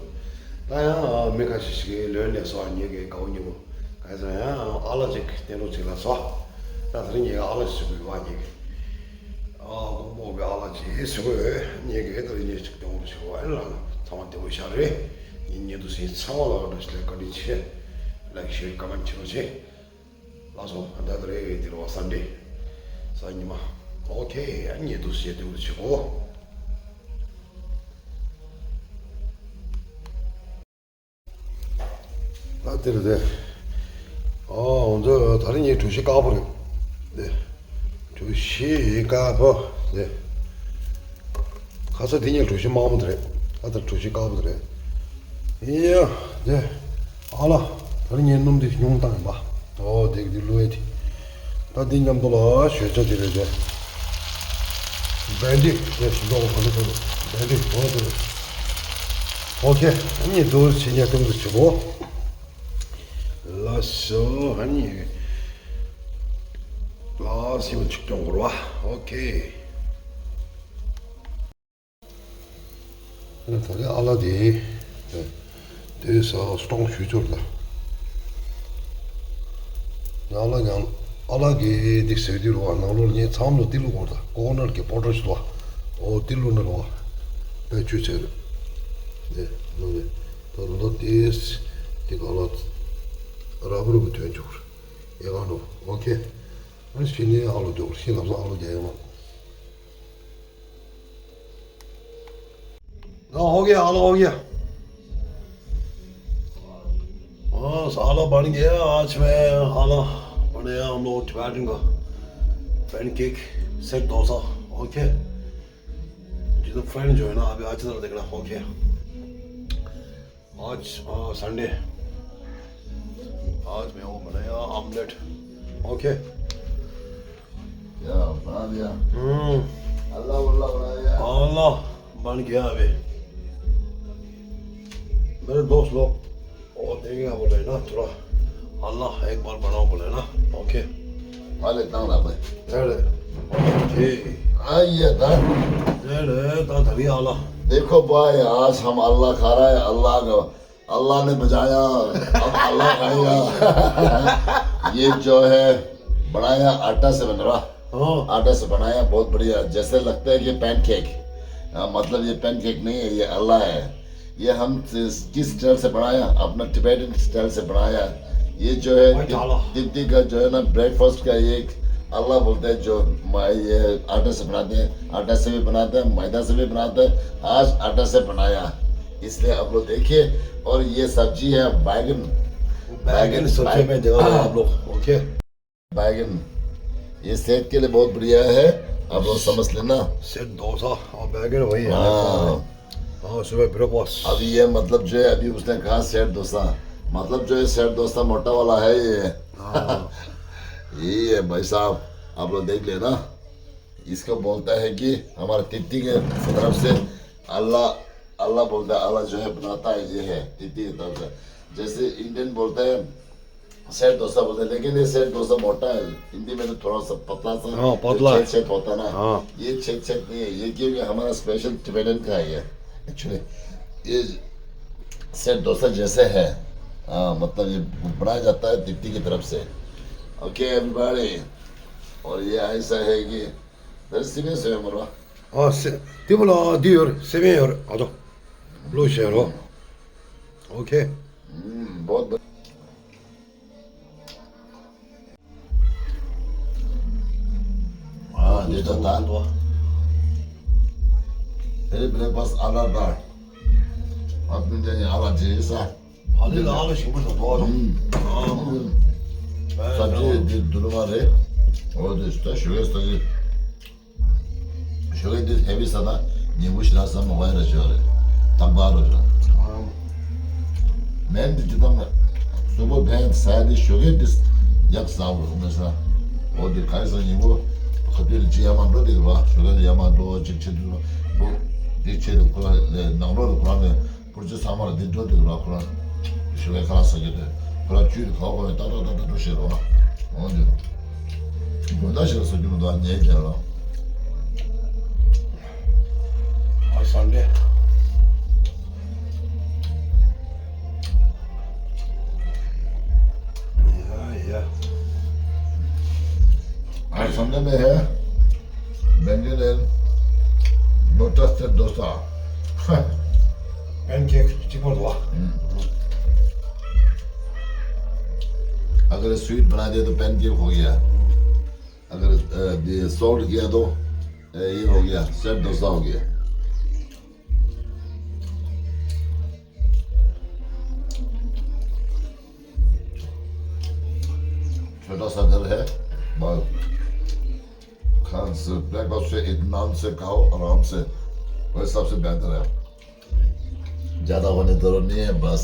ད་ཡང་མི་ཁ་ཤས་ཤིག་གིས་ལོན་ལས་སོ་ངེད་ཀྱི་དགའ་བོ་ཉེ་བོ་ག་ཚོད་ཡང་ཨ་ལ་ཅིག་བསྟན་རོགས་ཅིག་ལ་སོ། ད་དེ་རིང་ངེད་ཀྱི་ཨ་ལ་ཞིག་དགོས་པ་ངེད་ཀྱི་ཨ་ཀོང་པོ་གི་ཨ་ལ་ཅིག་ཞིག་དགོས་ངེད་ཀྱི་ད་རིང་ངེད་ཅིག་བསྟན་རོགས་ཞིག་བ་ཨེ་ལ་ལ་ཚང་མ་བདེ་པོ་ཤག་རེད། ངེད་ཉེ་དུ་སེ་ཚང་མ་ལ་བཀྲ་ཤིས་བདེ་ལེགས་བཀའ་དྲིན་ཆེ། ལའིཀ་ཤེར་ཀོ་མེན་ཊི་བྱེད་རོགས་བྱེད། ལགས་སོ། ད་ད་རེས་འདི་རུ་སན་ཌེ། གཟའ་ཉི་མ། ཨོ་ཁེ། ཨ་ཉེ་དུ་བཤད་དེ་འུ་ཆུ་གོ། ད་དེ་རེད་དེ། ཨོ་འོ་ཚོ་ད་རེས་ངའི་གྲོ་ཞིབ་དཀར་པོ་རེད། དེ། གྲོ་ཞིབ་དཀར་པོ། དེ། ཁ་ས་དེ་ཉིད་གྲོ་ཞིབ་དམར་པོ་དེ་རེད། ཨ་ད་གྲོ་ཞིབ་དཀར་པོ་དེ་རེད། ཡ། དེ། ཨ་ལ། ད་རེས་ངའི་སྣུམ་དེ་ཉུང་བཏང་ཡིན་པ། ཨོ་དེ་གི་དེ་བླུགས་ཡས་དེ། ད་དེ་མཉམ་དུ་ལ་ཞོད་ཆ་དེ་རེད་དེ། བན་དེ་དེ་ཞིག་འགྲོ་བ་ག་ལེ་ག་ལེ། བན་དེ་ཨོ་དེ་རེད། ཨོ་ཁེ། ཨ་ནི་དོར་ཕྱི་ཉལ་སྟོང་དུ་བྱེད་གོ། ལགས་སོ། ཨ་ནི། ལགས་སེམས་ཆིག་སྟོང་འགོར་བ། ཨོ་ཁེ། ད་ལྟ་ཨ་ལ་དེ་དེ་ས་སྟོང་ཞུ་ཚོར་ད། ཨ་ལ་ཀྱང་ཨ་ལ་གི་འདི་ཟེར་དུས་རོ་ནང་ལོགས་ངས་ཚང་མ་ལ་ཏི་ལུ་གོར་ད་ཀོ་ནར་གི་པོ་ཊར་ཞིག་ལ་ཨོ་ཏི་ལུ་ནར་བ་དཔེ་ཆུ་ཚེ་རེད། དེ་ནོ་རེད། ད་རུ་ད་དེ་དེ་ག་ལ་ར་བུ་རུ་བུ་ཐོན་བཅུག་རེད། ཨེ་ག་ནོ། ཨོ་ཁེ། ཨ་ནི་ཕྱི་ནས་ཨ་ལོ་འཇོག་ཤི་ལབ་ས་ཨ་ལོ་རྒྱ་ཡོད་མ། हाँ, हो गया, आला हो गया। हाँ, आला बन गया आज। मैं आला बनाया हम लोग Tibetan का। Pancake, set dosa. ओके। जितना फ्रेंड जो है ना, अभी आज तरह देखना। ओके। आज, अ, संडे, आज मैं वो बनाया ऑमलेट। ओके। क्या बना दिया? हम्म। अल्लाह वल्लाह बनाया। अल्लाह बन गया अभी। मेरे दोस्त लोग, वो देखेगा बोले ना थोड़ा, अल्लाह एक बार बनाओ बोले ना। Okay. Vale, tang la bai. अरे, ओके। Ai ya da. अरे, ता धरी आला। देखो भाई, आज हम अल्लाह खा रहा है, अल्लाह का अल्लाह ने बचाया, अब अल्लाह खाएगा। ये जो है बनाया आटा से बन रहा। हाँ। आटा से बनाया, बहुत बढ़िया, जैसे लगता है कि पैनकेक। हाँ, मतलब ये पैनकेक नहीं है, ये अल्लाह है। ये हम किस स्टाइल से बनाया? अपना टिबेटन स्टाइल से बनाया। ये जो है तिब्बती का जो है ना ब्रेकफास्ट का एक अल्लाह बोलते हैं, जो ये आटा से बनाते हैं, आटा से भी बनाते हैं, मैदा से भी बनाते हैं। आज आटा से बनाया, इसलिए आप लोग देखिए। और ये सब्जी है बैगन। बैगन सब्जी में देगा आप लोग। ओके। बैगन ये सेहत के लिए बहुत बढ़िया है, आप लोग समझ लेना। सेट डोसा और बैगन वही है। हाँ। हाँ, सुबह ब्रेकफास्ट। अभी ये मतलब जो है, अभी उसने कहा सेट डोसा, मतलब जो है सेट डोसा मोटा वाला है ये। हाँ। यही है भाई साहब, आप लोग देख लेना। इसको बोलता है कि हमारे तिब्बती के तरफ से अल्लाह, अल्लाह बोलता है, अल्लाह जो है बनाता है, ये है तिब्बती की तरफ से। जैसे इंडियन बोलते हैं सेट डोसा बोलते हैं, लेकिन ये सेट डोसा मोटा है, हिंदी में तो थोड़ा सा पतला सा हाँ, पतला छेद है। छेद होता है ना। हाँ। ये छेद छेद नहीं है, ये क्योंकि हमारा स्पेशल टिबेटन का है ये। एक्चुअली ये सेट डोसा जैसे है। हाँ, मतलब ये बनाया जाता है तिब्बती की तरफ से। Okay everybody. और ये ऐसा है कि दरअसल में से हमारा 아, 세, 띠블라, 아, 디얼, 세메, 아, 도, 로시로. 오케이. 음, बहुत बढ़िया। हाँ, ये तो था। तेरे ब्रेकफास्ट आधा था। अब तुम जाइए आधा जैसा। ཨ་ལི་ལ་ཨ་ལ་ཞིམ་པོ་དང་དོ། ཨུམ། ཨ། ཨུམ། ཨ། སབ་ཇི་འདི་དུ་རུ་མ་རེད། འོ་དེ་ད་ཞུ་གེ་ས་གི། ཞུ་གེ་འདི་ཧེ་བི་ས་ད་ཉིན་གུང་ཞིག་ལ་ས་མ་བའི་ར་ཞོ་རེད། ད་མ་རོ་ར། ཨ། མེན་འདི་ཅི་དང་སུ་པོ་བན་ས་འདི་ཞུ་གེ་འདི་ཡག་ས་བོ་རུ་མེ་ས། འོ་དེ་ག་ས་ཉིན་གུང་ཁ་ཏུ་ལ་ཅི་ཡ་མ་འགྲོ་དེ་གི་བ་ཞུ་གེ་ལ་ཡ་མ་འགྲོ་ཅིག་ཆེ་དུ་བོ་འདི་ཆེ་དུ་ཁོ་ལ་ནང་ལོགས་ལ་ཁོ་རང་ནས། པུར་ཅི་ཚང་མ་ལ་འདི་འགྲོ་འདུག་ར་ཁོ་རང་། ཞུ་བའི་ཁ་ལག་ཟ་རྒྱུ་དེ། ཁོ་རང་བཅུད་དེ་ག་བ་ག་བའི་ཏག་ཏག་ཏག་ཏག་འགྲོ་ཤེས་རོ། འོང་འདུག་དགོང་དག་ཞིག་ལ་ཟ་རྒྱུ་མི་འདུག་ཉལ་རྒྱལ་རོ། ཨ་སང་ལེ། ཡ་ཡ། ཨ་སང་ལེ་མེ་ཧེ། Bengali lotus se dosa. Pancake चिपो हुआ। हम्म। अगर स्वीट बना दे तो पैनकेक हो गया। अगर, अ, ये सॉल्ट किया तो, अ, ये हो गया, सेट डोसा हो गया। छोटा सा घर है, बस खान से ब्रेकफास्ट से इत्मीनान से खाओ, आराम से, वही सबसे बेहतर है। ज़्यादा होने की ज़रूरत नहीं है, बस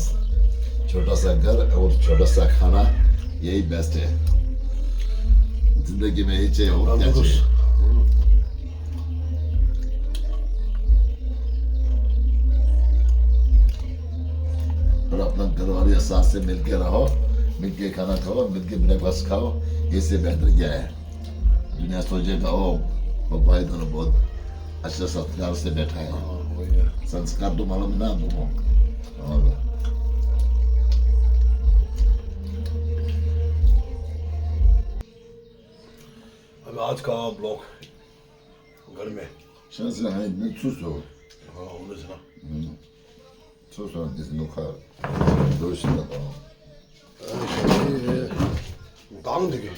छोटा सा घर और छोटा सा खाना, यही बेस्ट है। ज़िंदगी में यही चाहिए, और क्या चाहिए? और अपना घर वाले साथ से मिलके रहो, मिलके खाना खाओ, मिलके ब्रेकफास्ट खाओ, इससे बेहतर क्या है? दुनिया सोचेगा, "ओ, वो भाई दोनों बहुत अच्छा संस्कार से बैठा है।" हाँ, वही है। संस्कार तो मालूम है ना आप लोगों को? और अब आज का ब्लॉग घर में। शायद से हाँ, इतने खुश हो। हाँ, होने से ना। हम्म। खुश हो, इतने खा। दो से ना। दाम देखे।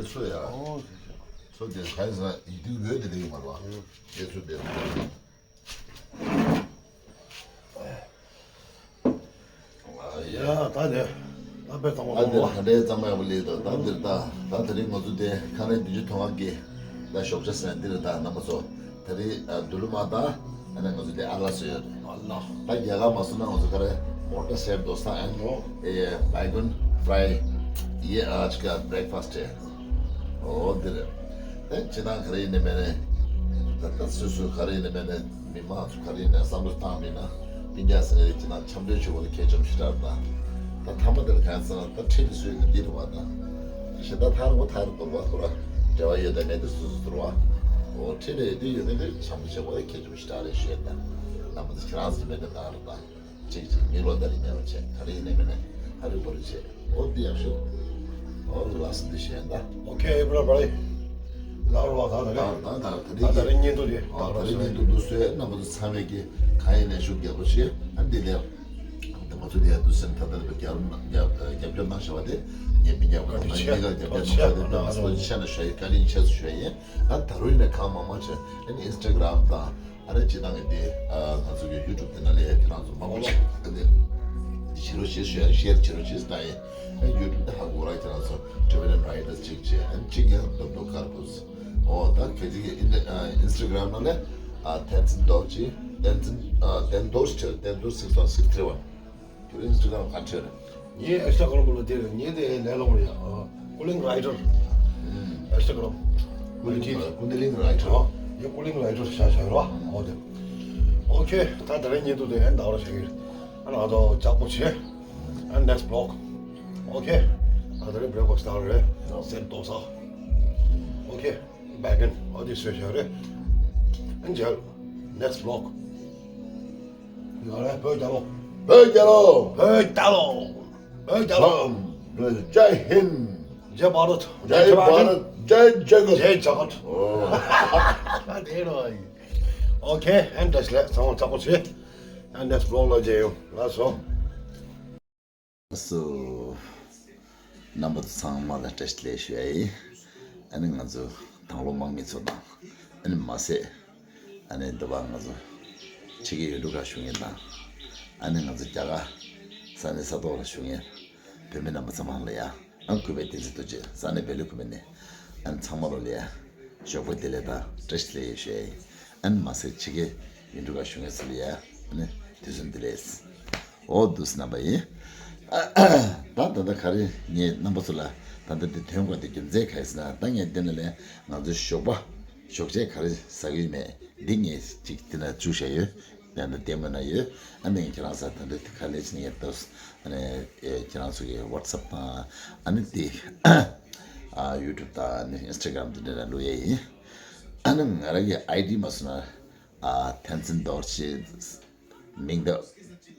ཚོ་ཡ། ཨོ། ཚོ་དེ་ག་ས་ཡིག་དུག་འོད་དེ་དེ་ཡོད་མ་རེད་བ། དེ་ཚོ་དེ། ཡ་ད་དེ་ད་དཔེ་གཙང་མ་ད་དེ་གཙང་མ་ག་འདྲའི་གཙང་མ་ཡག་པོ་ལས་དང་ད་དེར་ད་ད་དེ་རིང་ང་ཚོ་དེ་ཁ་ནས་བདུན་ཅུ་ཐོན་ཁ་གི་ད་ཞོགས་ཇ་ཟས་འདི་རེད། ད་རྣམ་པ་ཚོ་དེ་རིང་དུ་ལུ་མ་ད་ཨ་ནི་ང་ཚོ་དེ་ཨ་ལ་སོ་ཡོད་རེད། ཨ་ལ་ད་རྒྱ་གར་མ་སོང་ན་ང་ཚོ་ག་རེ། मोटर सेट दोस्ता हैं। ये बैगन फ्राई, ये आज का ब्रेकफास्ट है। ओ दिल। ए चिना खरी ने मैंने तत्त सुसु खरी ने मैंने मिमा खरी ने समझता भी ना। पिंजा से चिना छमदे छो के जम स्टार्ट था। त थम दिल खान सा त ठीक सुई दिल वाता। शिदा थार वो थार तो वो थोड़ा जवा ये दने तो सुसु थोड़ा। ओ ठीक है, ये दे छमदे छो के जम स्टार्ट है शेदा। नमद क्रास में दार ཅིག་ཅིག་མི་ལོ་ད་རིང་ཉལ་བ་བྱས། ད་རིང་ནས་མིན་ནས་ཧ་རི་པོ་རི་བྱས། ཨོ་འདི་ཡག་ཤོས། ཨོ་ལ་སི་འདི་བྱས་ད། ཨོ་ཁེ་ཨེ་བྲ་བ་རེ། ལ་རུ་བ་ད་ད་རེ། ད་ད་ད་ད་རེ་ད་ད་རེ་ཉིན་དུ་རེ། ཨོ་ད་རེ་ཉིན་དུ་འདུག་སེ་རྣམ་པ་ཚོ་ཚང་མས་ཀྱི་གང་ཡིན་ནས་ཤུགས་རྒྱབ་པོ་བྱས། ཨ་འདི་ལས་ད་མ་ཚོ་འདི་ཡ་འདུག་སེ་ད་ད་རེ་རྒྱབ་རྒྱབ་རྒྱབ་སྐྱོར་གནང་བྱ་བ་དེ་ངས་མི་རྒྱབ་ག་ད་ངས་ཀ་རྒྱབ་སྐྱོར་གནང་བྱ་བ་དེ་ང་ཚོ་ཆ་ན་ཤ་ཡི་བཀའ་དྲིན་ཆེ་སུ་ཞུ་ཡ་ཡིན། ཨ་ད་རུང་ཡིན་ན་གང་མང་མང་བྱས། ཨ་ནི་ཨིན་སི་ཊ་གྷ་རམ་དང་། ཨ་རེ་སྤྱི་བཏང་གི་དེ་ཨ་ང་ཚོ་གི་ཡུ་ཊུབ་དེ་ན་ལས་ཁྱེད་རང་ཚོ་མང་པོ་ཞིག་ཨ་ནི་བྱེད་རོགས་བྱེད་ཤེར་ཤེར་བྱེད་རོགས་བྱེད་ད་ཡིན། ཨ་ཡུ་ཊུབ་དེ་ཧ་གོ་ར་ཁྱེད་རང་ཚོ་ཊི་བི་ཨེན་རའི་ཊར་གཅིག་བྱས། ཨ་ནི་གཅིག་ཡང་རྡོག་རྡོག་དཀར་པོ། ཨོ་ད་ཁྱེད་ཀྱི་ཨིན་ཨ་ཨིན་སི་ཊ་གྷ་རམ་ན་ལས་ཨ་བསྟན་འཛིན་རྡོ་རྗེ། བསྟན་འཛིན་ཨ་བསྟན་རྡོ་རྗེ། བསྟན་རྡོ་རྗེ་six one six three one། ཁྱོད་ཨིན་སི་ཊ་གྷ་རམ་ག་འཕྲོད་རེད། ངའི་ཨིན་སི་ཊ་གྷ་རམ་ལ་དེ་རེད། ངའི་དེ་ལས་སླ་པོ་རེད་ཡ། ཀུ་ལིང་རའི་ཊར། ཨིན་སི་ཊ་གྷ་རམ། ཀུ་ལིང་ཀུ་ལིང་རའི་ཊར། ཨོ་ཡ་ཀུ་ལིང་རའི་ཊར་བྱ་བྱ་རོ། ཨོ་དེ། ཨོ་ཁེ། ད་ད་རེས་ཉིན་དུ་དེ་ཨན་ད་ར་བྱ་གི་རེད། ཨ་ན་ད་ལྕགས་པོ་བྱེད། ཨ་ནེག་སི་བྷི་ལོག་ཨོ་ཁེ། ད་ད་རེས་བྷི་རེག་ཕ་སི་ཊི་ད་རེད། སེམས་ཏོག་ས། ཨོ་ཁེ། བྷེ་གན་ཨོ་དེ་བཟོས་བྱ་རེད། ཨན་མཇལ། ནེག་སི་བྷི་ལོག་ཡོད་རེད། བོད་རྒྱལ་ལོ། བོད་རྒྱལ་ལོ། བོད་རྒྱལ་ལོ། བོད་རྒྱལ་ལོ། ལམ། ཇའི་ཧིན། ཇའི་བྷ་རད། ཇའི་བྷ་རད། ཇའི་ཇ་གཏི། ཇའི་ཇ་གཏི། ཨོ། དེ་རོ། ཨོ་ཁེ། ཨན་ད་ལས་ཚང་མ་ཚ་པོ་བྱེད། ཨན་ནེག་སི་བྷི་ལོག་ལ་མཇལ་ཡོང་། ལགས་སོ། སོ། རྣམ་པ་ཚོ་ཚང་མ་ལ་བཀྲ་ཤིས་བདེ་ལེགས་ཞུ་ཡ་ཡིན། ཨ་ནི་ང་ཚོ་དང་བླངས་དམག་མི་ཚོ་དང་། ཨ་ནི་མ་ཟད། ཨ་ནི་འདི་བ་ང་ཚོ་ཕྱི་རྒྱལ་ཡུལ་གྲུ་ཁག་བཞུགས་མཁན་དང་། ཨ་ནི་ང་ཚོ་རྒྱ་གར་ས་གནས་ས་ཐོག་ལ་བཞུགས་མཁན་བོད་མི་རྣམ་པ་ཚང་མ་ལ་ཡ། ཨ་གུས་པའི་བསྟན་འཛིན་རྡོ་རྗེ་ས་གནས་བོད་ལུགས་བུད་མེད་ནས། ཨ་ནི་ཚང་མ་ལོ་ལ་ཡ། ཞོགས་པ་བདེ་ལེགས་དང་བཀྲ་ཤིས་བདེ་ལེགས་ཞུ་ཡ་ཡིན། ཨ་ནི་མ་ཟད་ཕྱི་རྒྱལ་ཡུལ་གྲུ་ཁག་བཞུགས་མཁན་ཚོ་ལ་ཡ། ཨ་ནི་དུས་གསུམ་བདེ་ལེགས། འོ་འདུག་སེ་རྣམ་པ་ཡིན། ད་ད་ལྟ་ག་རེ་ངས་རྣམ་པ་ཚོ་ལ་ད་ལྟ་འདི་ཐོན་དགོས་དེ་རྒྱུ་མཚན་ག་རེ་ཟེར་ན། ད་ངས་འདི་ནས་ལས་ང་ཚོའི་ཞོགས་པ་ཞོགས་ཇ་ག་རེ་ཟ་གི་ཡོད་མེད་འདི་ངས་ཅིག་འདི་ན་བཅུག་བཞག་ཡོད། ཡང་ན་ལྟད་མོ་ན་ཡོད། ཨ་ནི་ཁྱེད་རང་ཚོ་ད་ལྟ་ག་ལས་ཕྱིན་ངས་ལྟོས། ཨ་ནི་ཁྱེད་རང་ཚོ་གི་ཝ་ཊི་སེབ་དང་། ཨ་ནི་དེ་ཡུ་ཊུབ་དང་ཨ་ནི་ཨིན་སི་ཊ་གྷ་རམ་འདི་འདྲ་ལ་བླུག་ཡས་ཡིན། ཨ་ནི་ང་རང་གི་ཨའི་ཌི་མ་སོང་ན། ཨ་བསྟན་འཛིན་རྡོ་རྗེ། མིང་ད་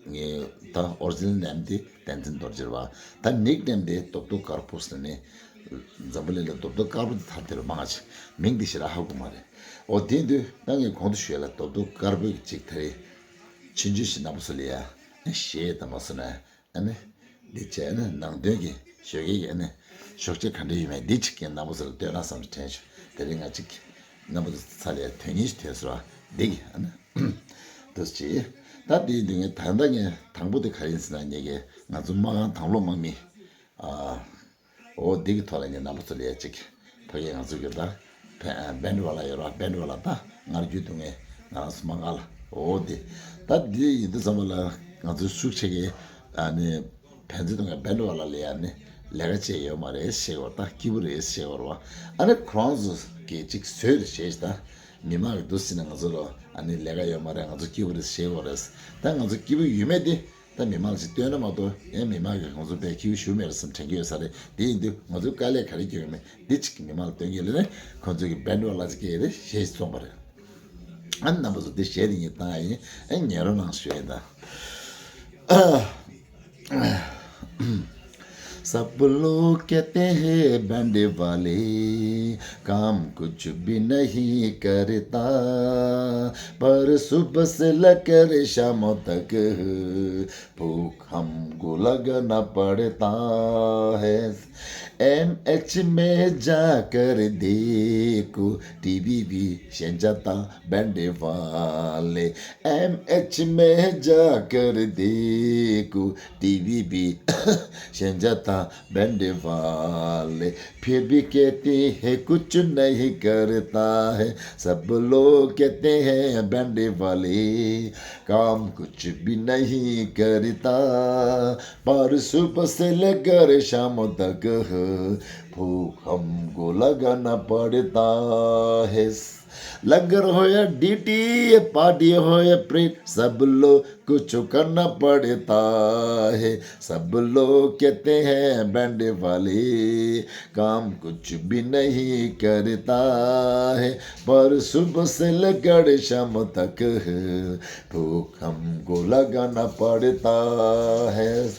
ངའི་ད་ཨོ་རི་ཇི་ནལ་ནེམ་དེ་བསྟན་འཛིན་རྡོ་རྗེ་རེད་བ། ད་ནིག་ནེམ་དེ་རྡོག་རྡོག་དཀར་པོ་ཟེར་ནས། འཛམ་བུ་གླིང་ལ་རྡོག་རྡོག་དཀར་པོ་དེ་ཐ་དད་མང་ཆེ་མིང་དེ་ཞེ་དྲག་ཧ་གོ་མ་རེད། འོ་དེ་དུས་ད་ངས་གོང་དུ་ཞུས་ལ་རྡོག་རྡོག་དཀར་པོའི་གཅིག་ད་རེས་ཆུང་ཆུང་ཞིག་རྣམ་པ་ཚོ་ལ་ཡ་ཨ་ཞེས་དང་མ་སོང་ན། ཨ་ནི། འདི་བྱས་ནས་ནང་དོན་གྱི་ཞོགས་ཀས་ཀྱི་ཨ་ནི། ཞོགས་ཇ་ག་འདྲ་ཡོད་མེད་འདི་གཅིག་གི་རྣམ་པ་ཚོ་ལ་སྟོན་ན་བསམ་གྱི་དྲན་བྱུང་། དེ་རིང་ང་གཅིག་རྣམ་པ་ཚོ་ཚ་ལས་དོན་སྙིང་ཞིག་ཐོན་སོང་བ་འདི་གི་ཨ་ནི། འདུག་ཅེས། ད་འདི་འདི་ངས་ད་ལྟ་ངས་དང་པོ་དེ་ག་རེ་ཡིན་ཟེར་ན། ངེད་ཀྱི་ང་ཚོ་དམག་ཁང་དང་བླངས་དམག་མི། ཨ། འོ་འདི་གི་ཐོག་ལ་ངས་རྣམ་པ་ཚོ་ལ་ཡ་གཅིག་ཕ་གིའི་ང་ཚོ་གི་ད། བྷེ་ཨ་བྷེན་ཌི་ཝ་ལ་ཡོད་ར། བྷེན་ཌི་ཝ་ལ་ད་སྔར་རྒྱུན་དུ་ངས་ང་རང་ཚོ་མ་ང་ལ་འོ་དེ། ད་འདི་ཡིན་དུས་ཙམ་པ་ལ་ང་ཚོའི་ཤུགས་ཆེ་གི་ཨ་ནི་བན་ཚེ་དུ་ང་བྷེན་ཌི་ཝ་ལ་ལ་ཡ་ནི་ལས་ཀ་བྱས་ཡོད་མ་རེད་ཞེས་བར། ད་སྐྱིད་པོ་རེད་ཞེས་བར་བ། ཨ་ནི་ཁོ་རང་ཚོ་གི་གཅིག་བཟོས་རེད་ཞེས། ད་མི་མང་གི་འདུ་སྲིད་ན་ང་ཚོ་ལ་ཨ་ནི་ལས་ཀ་ཡོད་མ་རེད། ང་ཚོ་སྐྱིད་པོ་རེད་ཞེས་བར་རེད། ད་ང་ཚོ་སྐྱིད་པོ་ཡོད་མེད་དེ། ད་མི་མང་ལ་ཅིག་སྟོན་ན་མ་གཏོགས་ཡང་མི་མང་གིས་ཁོང་ཚོ་དཔེ་ཁྱེའུ་ཞུ་མེད་རེད་བསམ་དྲན་གྱི་ཡོད་ས་རེད། དེ་ཡིན་དུས་ང་ཚོའི་དཀའ་ལས་ག་རེ་སྐྱོན་ཡོད་མེད་འདི་ཅིག་མི་མང་ལ་སྟོན་གྱི་ལས་ནས་ཁོང་ཚོ་གི་བན་ཌི་ཝ་ལ་ཅིག་སྐྱེས་རེད་ཞེས་གསུངས་པ་རེད། ཨ་ནི་རྣམ་པ་ཚོ་འདི་གཞས་འདི་ངས་བཏང་ཡ་ཡིན། ཨ་ཉན་རོགས་གནང་ཞུ་ཡ་ཡིན་ད། सब लोग कहते हैं बैंड वाले काम कुछ भी नहीं करता, पर सुबह से लेकर शाम तक भूख हमको लगना पड़ता है। एम एच में जाकर देखो, टीवी भी शेंजाता बैंड वाले। एम एच में जाकर देखो, टीवी भी शेंजाता बैंड वाले। फिर भी कहते हैं कुछ नहीं करता है, सब लोग कहते हैं बैंड वाले। काम कुछ भी नहीं करता, पर सुबह से लेकर शाम तक है, भूख हमको लगाना पड़ता है। लंगर हो या ड्यूटी, या पार्टी हो या प्रेट, सब लोग कुछ करना पड़ता है। सब लोग कहते हैं बैंड वाले, काम कुछ भी नहीं करता है, पर सुबह से लेकर शाम तक है, भूख हमको लगाना पड़ता है।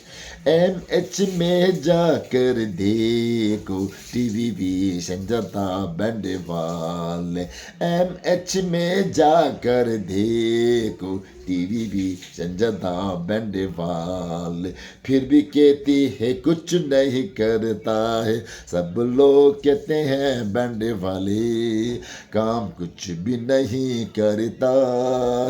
एम एच में जाकर देखो, टीवी भी संजता बैंड वाले। एम एच में जाकर देखो, टीवी भी संजता बैंड वाले। फिर भी कहती है कुछ नहीं करता है, सब लोग कहते हैं बैंड वाले। काम कुछ भी नहीं करता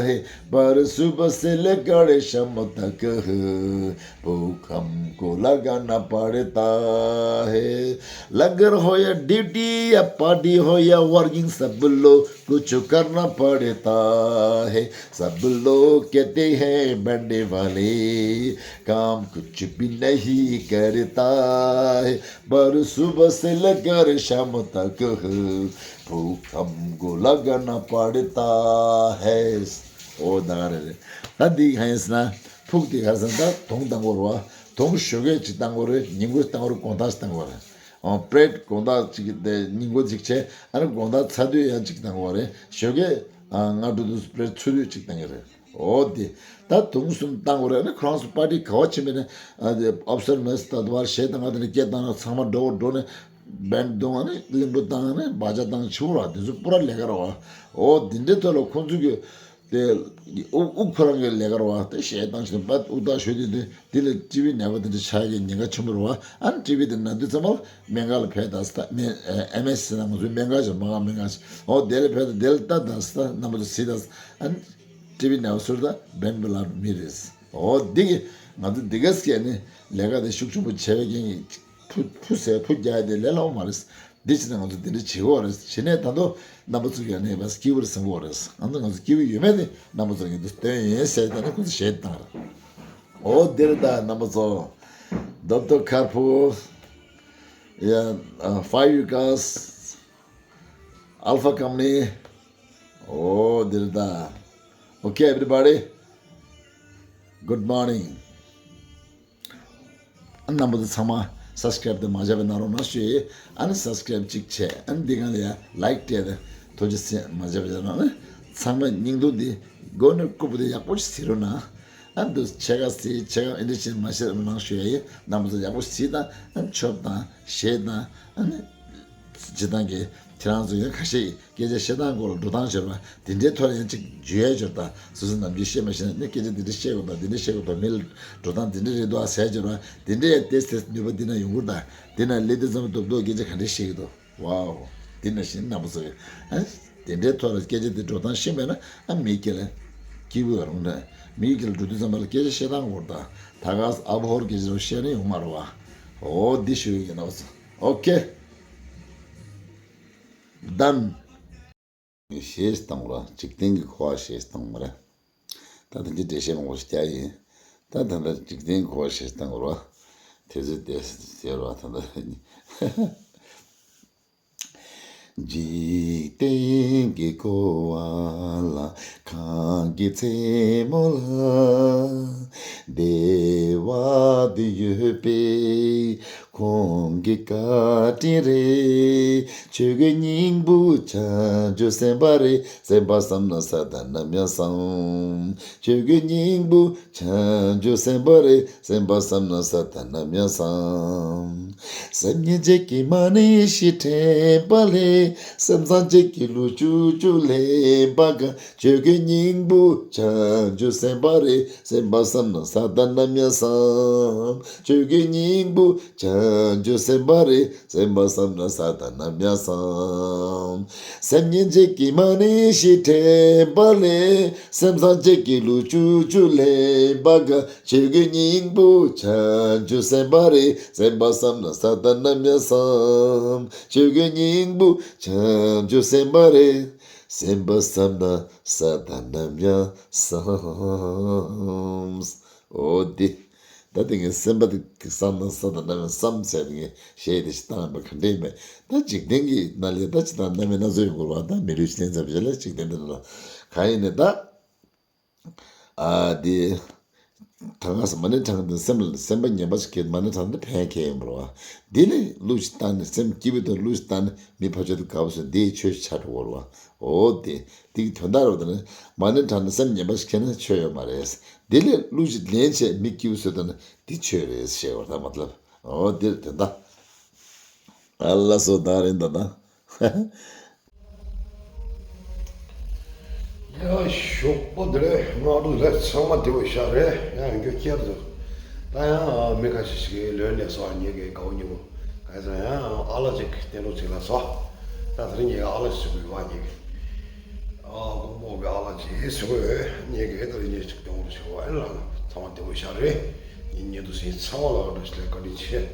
है, पर सुबह से लेकर शाम तक है, भूख हमको लगाना पड़ता है। लंगर हो या ड्यूटी, या पार्टी हो या वर्किंग, सब लोग कुछ करना पड़ता है। सब लोग कहते हैं बैंड वाले, काम कुछ भी नहीं करता है, पर सुबह से लेकर शाम तक है, भूख हमको लगाना पड़ता है। ཨོ་ད་ག་རེད། ད་འདི་གང་ཡིན་ཟེར་ན། ཕུགས་དེ་ག་རེ་ཟེར་ན། ད་དུང་བཏང་དགོས་རེད་བ། དུང་ཞོགས་ཀས་ཅིག་བཏང་དགོས་རེད། ཉིན་གུང་བཏང་དགོས་རེད། དགོང་དག་ཅིག་བཏང་དགོས་རེད། ཨོ་པྲེད་དགོང་དག་ཅིག་དེ་ཉིན་གུང་ཅིག་བྱས། ཨ་ནི་དགོང་དག་ཚ་དུས་ཡང་ཅིག་བཏང་དགོས་རེད། ཞོགས་ཀས་ཨ་སྔ་དྲོ་དུས་པྲེད་ཚ་དུས་ཅིག་བཏང་གི་རེད། ཨོ་དེ། ད་དུང་གསུམ་བཏང་དགོས་རེད། ཨ་ནི་ཁོ་རང་ཚོ་པར་ཊི་ག་བ་ཕྱིན་པ་ཡིན་ན། ཨ་དེ་ཨོབ་སར་མེད་ད་དུ་བར་གཞས་བཏང་ག་དེ་ནས་སྐད་བཏང་ན་ཚང་མ་འགྲོ་འགྲོ་ནས་བེན་ཌི་བརྡུང་། ཨ་ནི་གླིང་བུ་བཏང་ནས་སྦ་ཇ་བཏང་ཆུ་བོ་ར་དེ་ཚོ་པུ་ར་ལས་ཀ་ར་བ། ཨོ་དེ་འདྲའི་ཐོག་ལ་ཁོང་ཚོ་གི་དེ་དབུ་དབུ་ཁོ་རང་གི་ལས་ཀ་ར་བ། དེ་གཞས་བཏང་ཞིག་པ་དབུ་ཐག་ཞོལ་དེ་དེ་དེ་ལ་ཊི་ཝི་ནད་པ་དེ་འདྲ་ཆགས་ཀྱི་ཉེན་ཁ་ཆེན་པོ་ར་བ། ཨ་ནི་ཊི་ཝི་དེ་ན་དུས་ཙམ་པ་སྨན་ཁང་ལ་ཕེབས་ད་ས། ད་སྨན་ཨེམ་ཨེ་སི་ཟེར་ན་ང་ཚོའི་སྨན་ཁང་ཞིག་མ་ག་སྨན་ཁང་ཞིག་ཨོ་དེ་ལ་ཕེབས་ད་དེ་ལ་ལྟ་ད་ས། ད་རྣམ་པ་ཚོ་གཟིགས་ད་ས། ཨ་ནི་ཊི་ཝི་ནད་པ་ཚོར་ད་བེན་ཌི་བརྡུང་མི་རེད། ཨོ་འདི་གི་ང་ཚོ་འདི་ག་སྐད་ནི་ལས་ཀ་དེ་ཤུགས་ཆེན་པོ་བྱས་པའི་རྐྱེན་གྱིས་ཕུ་ཕུ་ཟེར་ཕུ་རྒྱག་ཡ་དེ་ལས་སླ་བོ་མ་རེད། འདི་བྱས་ན་ང་ཚོ་འདི་འདྲ་བྱེད་དགོས་རེད། བྱས་ནས་ད་དུང་རྣམ་པ་ཚོ་གི་ནས་བས་སྐྱིད་པོ་རེད་ཟེར་དགོས་རེད། ང་ཚོ་ང་ཚོ་སྐྱིད་པོ་ཡོད་མེད་དེ་རྣམ་པ་ཚོ་གི་འདི་སྟོན་ཡིན་ཟེར། ད་ནི་ཁོ་ཚོ་གཞས་བཏང་ར། ཨོ་འདིར་ད་རྣམ་པ་ཚོ། ཌོག་ཊར་ཁར་ཕུ། Yeah, uh, five Yukas, Alpha Company. Oh, འདིར་ད། Okay, everybody. Good morning. ཨ་རྣམ་པ་ཚོ་ཚང་མ་སབ་སི་ཀ་རེབ་དེ་མ་བརྒྱབ་པ་གནང་རོགས་གནང་ཞུ་ཡིན། ཨ་ནི་སབ་སི་ཀ་རེབ་ཅིག་བྱས། ཨ་ནི་འདི་གང་ལ་ཡ་ལའིཀ་སྤྲད་དེ་ཐུགས་རྗེ་ཆེ། མ་བརྒྱབ་པ་གནང་། ཨ་ནི་ཚང་མ་སྙིང་སྡུག་དེ་མགོ་ནས་རྐུབ་དེ་ཡག་པོ་ཞིག་གཟིགས་རོགས་གནང་། ཨ་ནི་འདུག་ཕྱེད་ཀ་གཟིགས། ཕྱེད་ཀ་ཨེ་འདྲ་ཞིག་མ་བཤད་རོགས་གནང་ཞུ་ཡ་ཡིན། རྣམ་པ་ཚོ་ཡག་པོ་ཞིག་གཟིགས་དང་། ཨ་ནི་ཆོབ་དང་གཞས་དང་། ཨ་ནི་སྤྱིར་བཏང་གི་ཁྱེད་རང་ཚོ་ཡང་ཁ་ཤས་སྐད་ཆ་བཤད་སྟངས་སྐོར་ལ་འགྲོ་སྟངས་སྦྱོར་བ་དེ་འདྲའི་ཐོག་ལ་ཡང་ཅིག་བརྗོད་ཡ་སྦྱོར་དང་། སོ་སོ་ནམ་རྒྱུན་བཤད་མ་ཤེས་ན་ནི་སྐད་ཆ་འདི་འདྲ་བཤད་དགོས་དང་། འདི་འདྲ་བཤད་དགོས་དང་། མི་ལ་འགྲོ་སྟངས་འདི་འདྲ་རེད་འདུག་ཨ་ཟེར་སྦྱོར་བ་དེ་འདྲ་ཡང་ཏོག་ཙམ་ནུས་པ་འདི་ན་ཡོང་གི་རེད་དང་། འདི་ན་སླེབས་དུས་ཙམ་པ་རྡོབ་རྡོབ་སྐད་ཆ་ག་འདྲ་བཤད་ཀྱི་འདུག་ཝའོ། འདི་ནང་བཞིན་རྣམ་པ་ཚོ་གིས་ཨ་དེ་འདྲའི་ཐོག་ལ་སྐད་ཆ་དེ་འགྲོ་སྟངས་ཤེས་པས་ན། ཨ་མི་སྒེར་ལ་སྐྱིད་པོ་ཡོང་རུང་འདྲ། མི་སྒེར་ལ་འགྲོ་དུས་ཙམ་པ་ལ་སྐད་ཆ་བཤད་སྟངས་སྐོར་དང་། ད་ག་ཨ་བོ་ཧོར་སྐད་ཆ་རུ་བཤད་ན་ཡོང་མ་རེད་བ། ཨོ་འདི་ཞུ་ཡིན་རྣམ་པ་ཚོ། ཨོ་ཀེ། ཌན། གཞས་བཏང་ར། འཇིག་རྟེན་གྱི་འཁོར་བ་གཞས་བཏང་མ་རེད། ད་དེ་འདྲའི་འགྲེལ་བཤད་མང་པོ་ཞིག་རྒྱག་ཡིན། ད་ད་ལྟ་འཇིག་རྟེན་གྱི་འཁོར་བ་གཞས་བཏང་ར། དེ་ཚོ་དེ་ཟེར་བ་ད་ལྟ། འཇིག་རྟེན་གྱི་འཁོར་བ་ལ། གང་གི་རྩེ་མོ་ལ་བདེ་བ་འདི་ཡོད་པས། ཁོང་གི་བཀའ་དྲིན་རེད། ཆོས་ཀྱི་སྙིང་པོ་བྱང་ཆུབ་སེམས་དཔའ་རེད། སེམས་དཔའ་བསམ་ན་ས་དང་ནམ་ཡང་བསམ། ཆོས་ཀྱི་སྙིང་པོ་བྱང་ཆུབ་སེམས་དཔའ་རེད། སེམས་དཔའ་བསམ་ན་ས་དང་ནམ་ཡང་བསམ། སེམས་ཉིད་གཅིག་གི་མ་ཎི་བཞི་དྲན་པ་ལས། སེམས་བཟང་གཅིག་གི་ལུས་བཅུ་བཅུ་ལེན་པ་གང་། ཆོས་ཀྱི་སྙིང་པོ་བྱང་ཆུབ་སེམས་དཔའ་རེད། སེམས་དཔའ་བསམ་ན་ས་དང་ནམ་ཡང་བསམ། ཆོས་ཀྱི་སྙིང་པོ་བྱང་ བྱང་ཆུབ་སེམས་དཔའ་རེད། སེམས་པ་བསམ་ན་ས་དང་རྣམ་ཡང་བསམ། སེམས་ཉིད་གཅིག་གིས་མ་ནིང་ཞེས་དྲན་པ་ལས། སེམས་བཟང་གཅིག་གིས་ལུས་བཅུ་བཅུ་ལེན་པ་དགའ། ཆོས་ཀྱི་སྙིང་པོ་བྱང་ཆུབ་སེམས་དཔའ་རེད། སེམས་པ་བསམ་ན་ས་དང་རྣམ་ཡང་བསམ། ཆོས་ཀྱི་སྙིང་པོ་བྱང་ཆུབ་སེམས་དཔའ་རེད། སེམས་པ་བསམ་ན་ས་དང་རྣམ་ཡང་བསམ། འོ་དེ། ད་དེ་ངས་སེམས་པ་དེ་བསམ་ན་ས་དང་རྣམ་ཡང་བསམ་ཟེར་ནས་ངས་གཞས་དེ་ཞིག་བཏང་ཡོད་པ་ག་འདྲ་ཡིན་པས། ད་འཇིག་རྟེན་གྱི་ནང་ལས་ད་ཅི་ལྟར་རྣམ་པ་སྣ་ཚོགས་ཡོང་གི་རེད་བ། ད་མི་ལུས་ཅི་ལེན་ཚར་བ་ཞིག་ལ་འཇིག་རྟེན་འདི་ལ་གང་ཡིན་ནས་ད། ཨ་དེ། གྲངས་ཀ་མ་ཎི་བགྲངས་ཏེ་སེམས་ལ་སེམས་པ་ངན་པ་ཞིག་གིས་མ་ཎི་བགྲངས་ཏེ་ཕན་ཁེ་ཡིན་པ་རེད་བ། འདི་ལས་གླུ་ཞིག་བཏང་ནས་སེམས་སྐྱིད་པོ་དང་གླུ་ཞིག་བཏང་ནས་མི་ཕར་ཕྱོགས་དེ་དགའ་པོ་བཟོས་འདི་ཡི་ཆོས་ཞིག་ཆགས་འགྲོ་གི་རེད་བ། འོ་དེ། དེ་གི་དོན་དག་རེད་བ། དེ་ནི་མ་ཎི་བགྲངས་ནས་སེམས་ངན་པ་ཞིག་ཁེལ་ན་ཆོས་ཡོད་མ་རེད། འདི་ལས་གླུ་ཞིག་ལེན་བྱས་མི་སྐྱིད་པོ་བཟོས་བཏང་ན་འདི་ཆོས་རེད་ཞེས་པ་རེད་ད་མ་ལབ། འོ་འདིར་དོན་དག་ཨ་ལ་སོ་ད་རིང་ད་ད། ཡ་ཞོགས་པ་འདི་རེད། སྔ་དྲོ་རེད། ཚང་མ་བདེ་པོ་ཤག་རེད། ཡང་ཡོད་རྒྱུ་བསྐྱར་དུ། ད་ཡང་མི་ཁ་ཤས་ཤིག་གིས་ལོན་ལས་སོ་ཉེ་གི་དགའ་བོ་ཉེ་བོ་ག་ཚོད་ཡང་ཨ་ལ་ཅིག་བསྟན་རོགས་ཅིག་ལ་སོ། ད་དེ་རིང་ངས་ཨ་ལ་ཞིག་ཞུ་དགོས་བ་ཉེ་གི། ཨ་ཀོང་པོ་གི་ཨ་ལ་ཅིག་ཞུ་དགོས་ཉེ་གི། ད་རིང་ངས་ཅིག་སྟོན་རོགས་ཞུ་བ་ཨེ་ལ་ཚང་མ་བདེ་པོ་ཤག་རེད། ཉེ་ཉེ་དུ་སེ་ཚང་མ་ལ་བཀྲ་ཤིས་བདེ་ལེགས་བཀའ་དྲིན་ཆེ།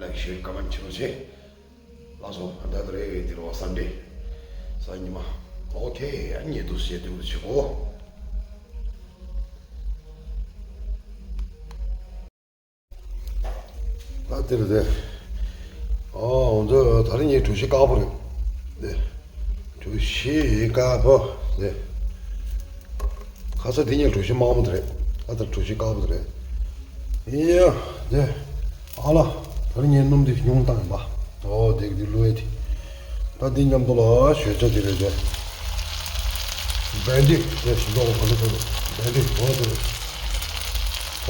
ལའིཀ་ཤེར་ཀོ་མེན་ཊི་བྱེད་རོགས་བྱེད། ལགས་སོ། ད་ལྟ་རེད་དེ་རུ་བ་སན་ཌེ། གཟའ་ཉི་མ། ཨོ་ཁེ། ཨ་ཉེ་དུ་བཤད་དུས་ཆུ་གོ། ད་དེ་རུ་དེ། ཨོ་འོ་ཚོ་ད་རིང་ངའི་གྲོ་ཞིབ་དཀར་པོ་རེད། དེ། གྲོ་ཞིབ་དཀར་པོ་དེ། ཁ་ས་དེ་ཉིད་གྲོ་ཞིབ་དམར་པོ་དེ་རེད། ཨ་ད་གྲོ་ཞིབ་དཀར་པོ་དེ་རེད། ཡ། དེ། ཨ་ལ། ད་རིང་ངས་སྣུམ་དེ་ཉུང་བཏང་ཡིན་པ། ཨོ་དེ་དེ་བླུགས་ཡས་དེ། ད་དེ་མཉམ་དུ་ལ་ཞོད་ཆ་དེ་རེད་དེ། བན་དེ་དེ་ཞིག་འདུག་ག་འདུག་ག་འདུག་བན་དེ་ཨོ་དེ་རེད།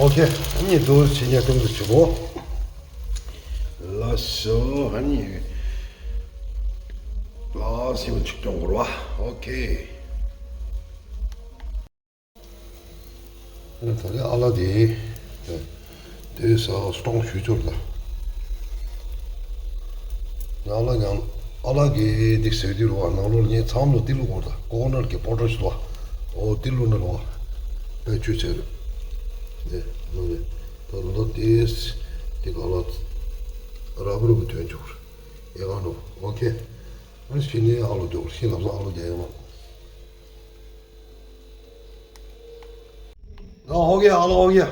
ཨོ་ཁེ། ཨ་ནི་དུ་ཕྱི་ཉལ་སྟོང་དུ་ཆུ་བོ། ལ་ཤོ་ཨ་ནི། ལ་ཤི་མ་ཆུ་སྐྱོང་གོ་ར། ཨོ་ཁེ། ད་ལྟ་ཨ་ལ་དེ་དེ་ས་སྟོང་ཞུ་ཚོར་ད། ཨ་ལ་ཡང་ཨ་ལ་གི་འདི་ཟེར་དུས་རོ་ནང་ལོགས་ངས་ཚང་མ་ལ་ཏི་ལུ་གོར་ད་ཀོ་ནར་གི་པོ་ཏར་ཞུ་ད། ཨོ་ཏི་ལུ་ནར་བ་པའི་ཆུ་ཚེ་རེད། དེ་ལོ་རེད། ད་ལོ་དེ་དེ་ག་ལ་ར་བུ་ར་བུ་དོན་ཆོག་རེད། ཨེ་ག་ནོ་ཨོ་ཁེ། ཨ་ནི་ཤི་ནས་ཨ་ལོ་འཇོག་ཤི་ལབ་ས་ཨ་ལོ་རྒྱལ་ཡོང་། हाँ, हो गया, आला हो गया।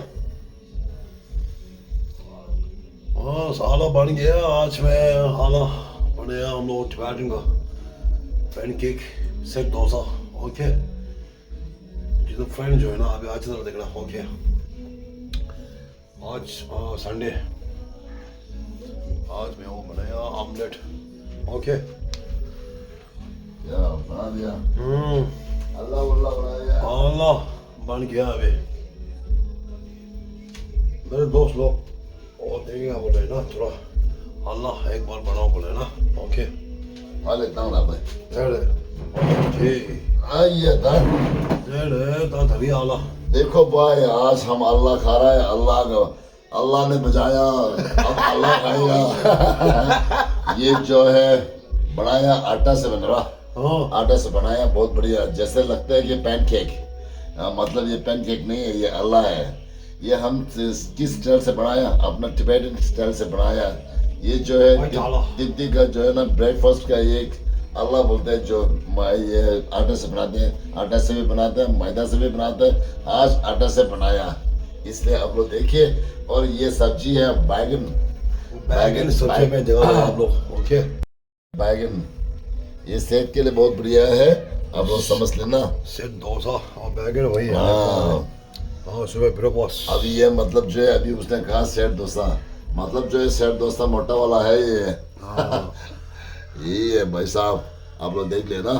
हाँ, आला बन गया। आज मैं आला बनाया हम लोग टिबेटन का पैनकेक सेट डोसा। ओके, जितना फ्रेंड जो है ना, अभी आज तरह देखना। ओके, आज हाँ, संडे। आज मैं वो बनाया ऑमलेट। ओके। क्या बना दिया? हम्म। अल्लाह वल्लाह बना दिया। अल्लाह बन गया अभी। मेरे दोस्त लोग, वो देखेगा बोले ना, थोड़ा अल्लाह एक बार बनाओ बोले ना। Okay. Hale tang la bai. Tere. Oke. Ai ya da. Tere, ta tari Allah. देखो भाई, आज हम अल्लाह खा रहा है, अल्लाह का अल्लाह ने बचाया, अब अल्लाह खाएगा। ये जो है, बनाया आटा से बन रहा। हाँ। आटा से बनाया, बहुत बढ़िया। जैसे लगता है कि पैनकेक। हाँ, मतलब ये पैनकेक नहीं है, ये अल्लाह है। ये हम किस स्टाइल से बनाया? अपना टिबेटन स्टाइल से बनाया। ये जो है, भाई, तिब-, डाला। तिब्बती का जो है ना, ब्रेकफास्ट का ये एक अल्लाह बोलते हैं, जो म-, ये आटे से बनाते हैं, आटा से भी बनाते हैं, मैदा से भी बनाते हैं। आज आटा से बनाया, इसलिए आप लोग देखिए। और ये सब्जी है बैगन। बैगन बैगन, सब्जी बैगन। में जगह है आप लोग, ओके। बैगन, ये सेहत के लिए बहुत बढ़िया है, आप लोग समझ लेना। सेट डोसा और बैगन वही है। हाँ। हाँ, सुबह ब्रेकफास्ट। अभी ये मतलब जो है, अभी उसने कहा सेट डोसा, मतलब जो है, सेट डोसा मोटा वाला है ये। हाँ। यही है भाई साहब, आप लोग देख लेना।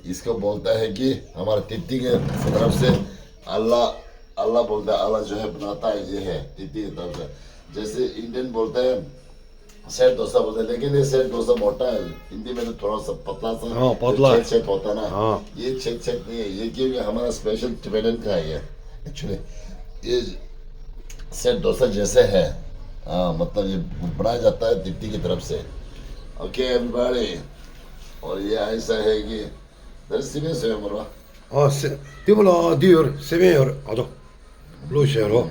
इसको बोलता है कि हमारे तिब्बती के तरफ से अल्लाह, अल्लाह बोलता है, अल्लाह जो है बनाता है, ये है तिब्बती की तरफ से। जैसे इंडियन बोलते हैं सेट डोसा बोलते हैं, लेकिन ये सेट डोसा मोटा है, हिंदी में तो थोड़ा सा पतला सा, हाँ, पतला छेद है। छेद होता है ना। हाँ। ये छेद छेद नहीं है, ये क्योंकि हमारा स्पेशल टिबेटन का है ये। एक्चुअली ये सेट डोसा जैसे है, हाँ, मतलब ये बनाया जाता है दीप्ति की तरफ से। OK, everybody। और ये ऐसा है कि दरअसल में सेवे मरवा। हाँ, से, ती बोला, दी और, सेवे और, आ दो। लो शेयर हो।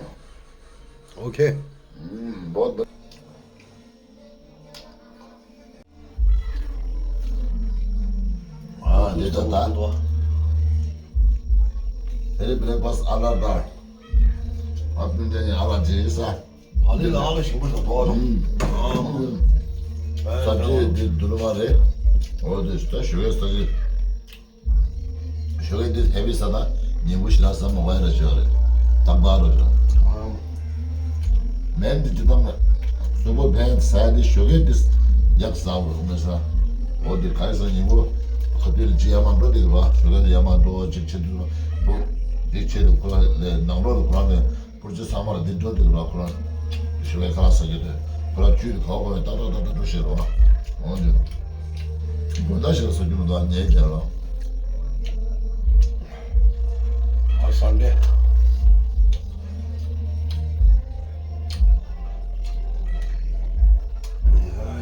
OK। हम्म, बहुत बढ़िया। हाँ, ये तो था। तेरे ब्रेकफास्ट अलग था। अपने जगह अलग चीज है। अरे, लाल शिंगर तो बहुत। हम्म। हाँ। सब्जी, दे, दुलवा रे। और दे, तो शुगर सब्जी। ཞོགས་ཀས་འདི་ཧེ་བི་ས་དང་ཉིན་གུང་ཞིག་ལ་ཟ་མ་བ་ར་ཞོ་རེད། ཏག་ཏག་རེད། མེན་འདི་འདི་དང་སུ་པོ་བན་ས་འདི་ཞོགས་ཀས་འདི་ཡག་ཟ་བ་རུང་མེད་ས། འོ་འདི་ག་ས་ཉིན་གུང་ཁ་པི་ལ་ཅི་ཡ་མ་འགྲོ་འདི་ར་ཞོགས་ཀས་ཡ་མ་འགྲོ་ཅིག་ཆེ་འདི་ར་འདི་ཆེ་འདི་ཁོ་ར་ལས་ནང་ལོགས་ལ་ཁོ་ར་ནས། པུར་ཅི་ཚང་མར་འདི་འགྲོ་འདུག་ར་ཁོ་རང་། ཞུ་བའི་ཁ་ལག་ཟ་རྒྱུ་དེ་ཁོ་རང་བཅུད་དེ་ག་བ་ག་བ་ཏག་ཏག་ཏག་ཏག་འགྲོ་ཤེས་རོགས། འོང་འདུག་དགོང་དག་ཞིག་ལ་ཟ་རྒྱུ་མི་འདུག་ཉལ་རྒྱལ་རོགས། ཨ་སང་དེ།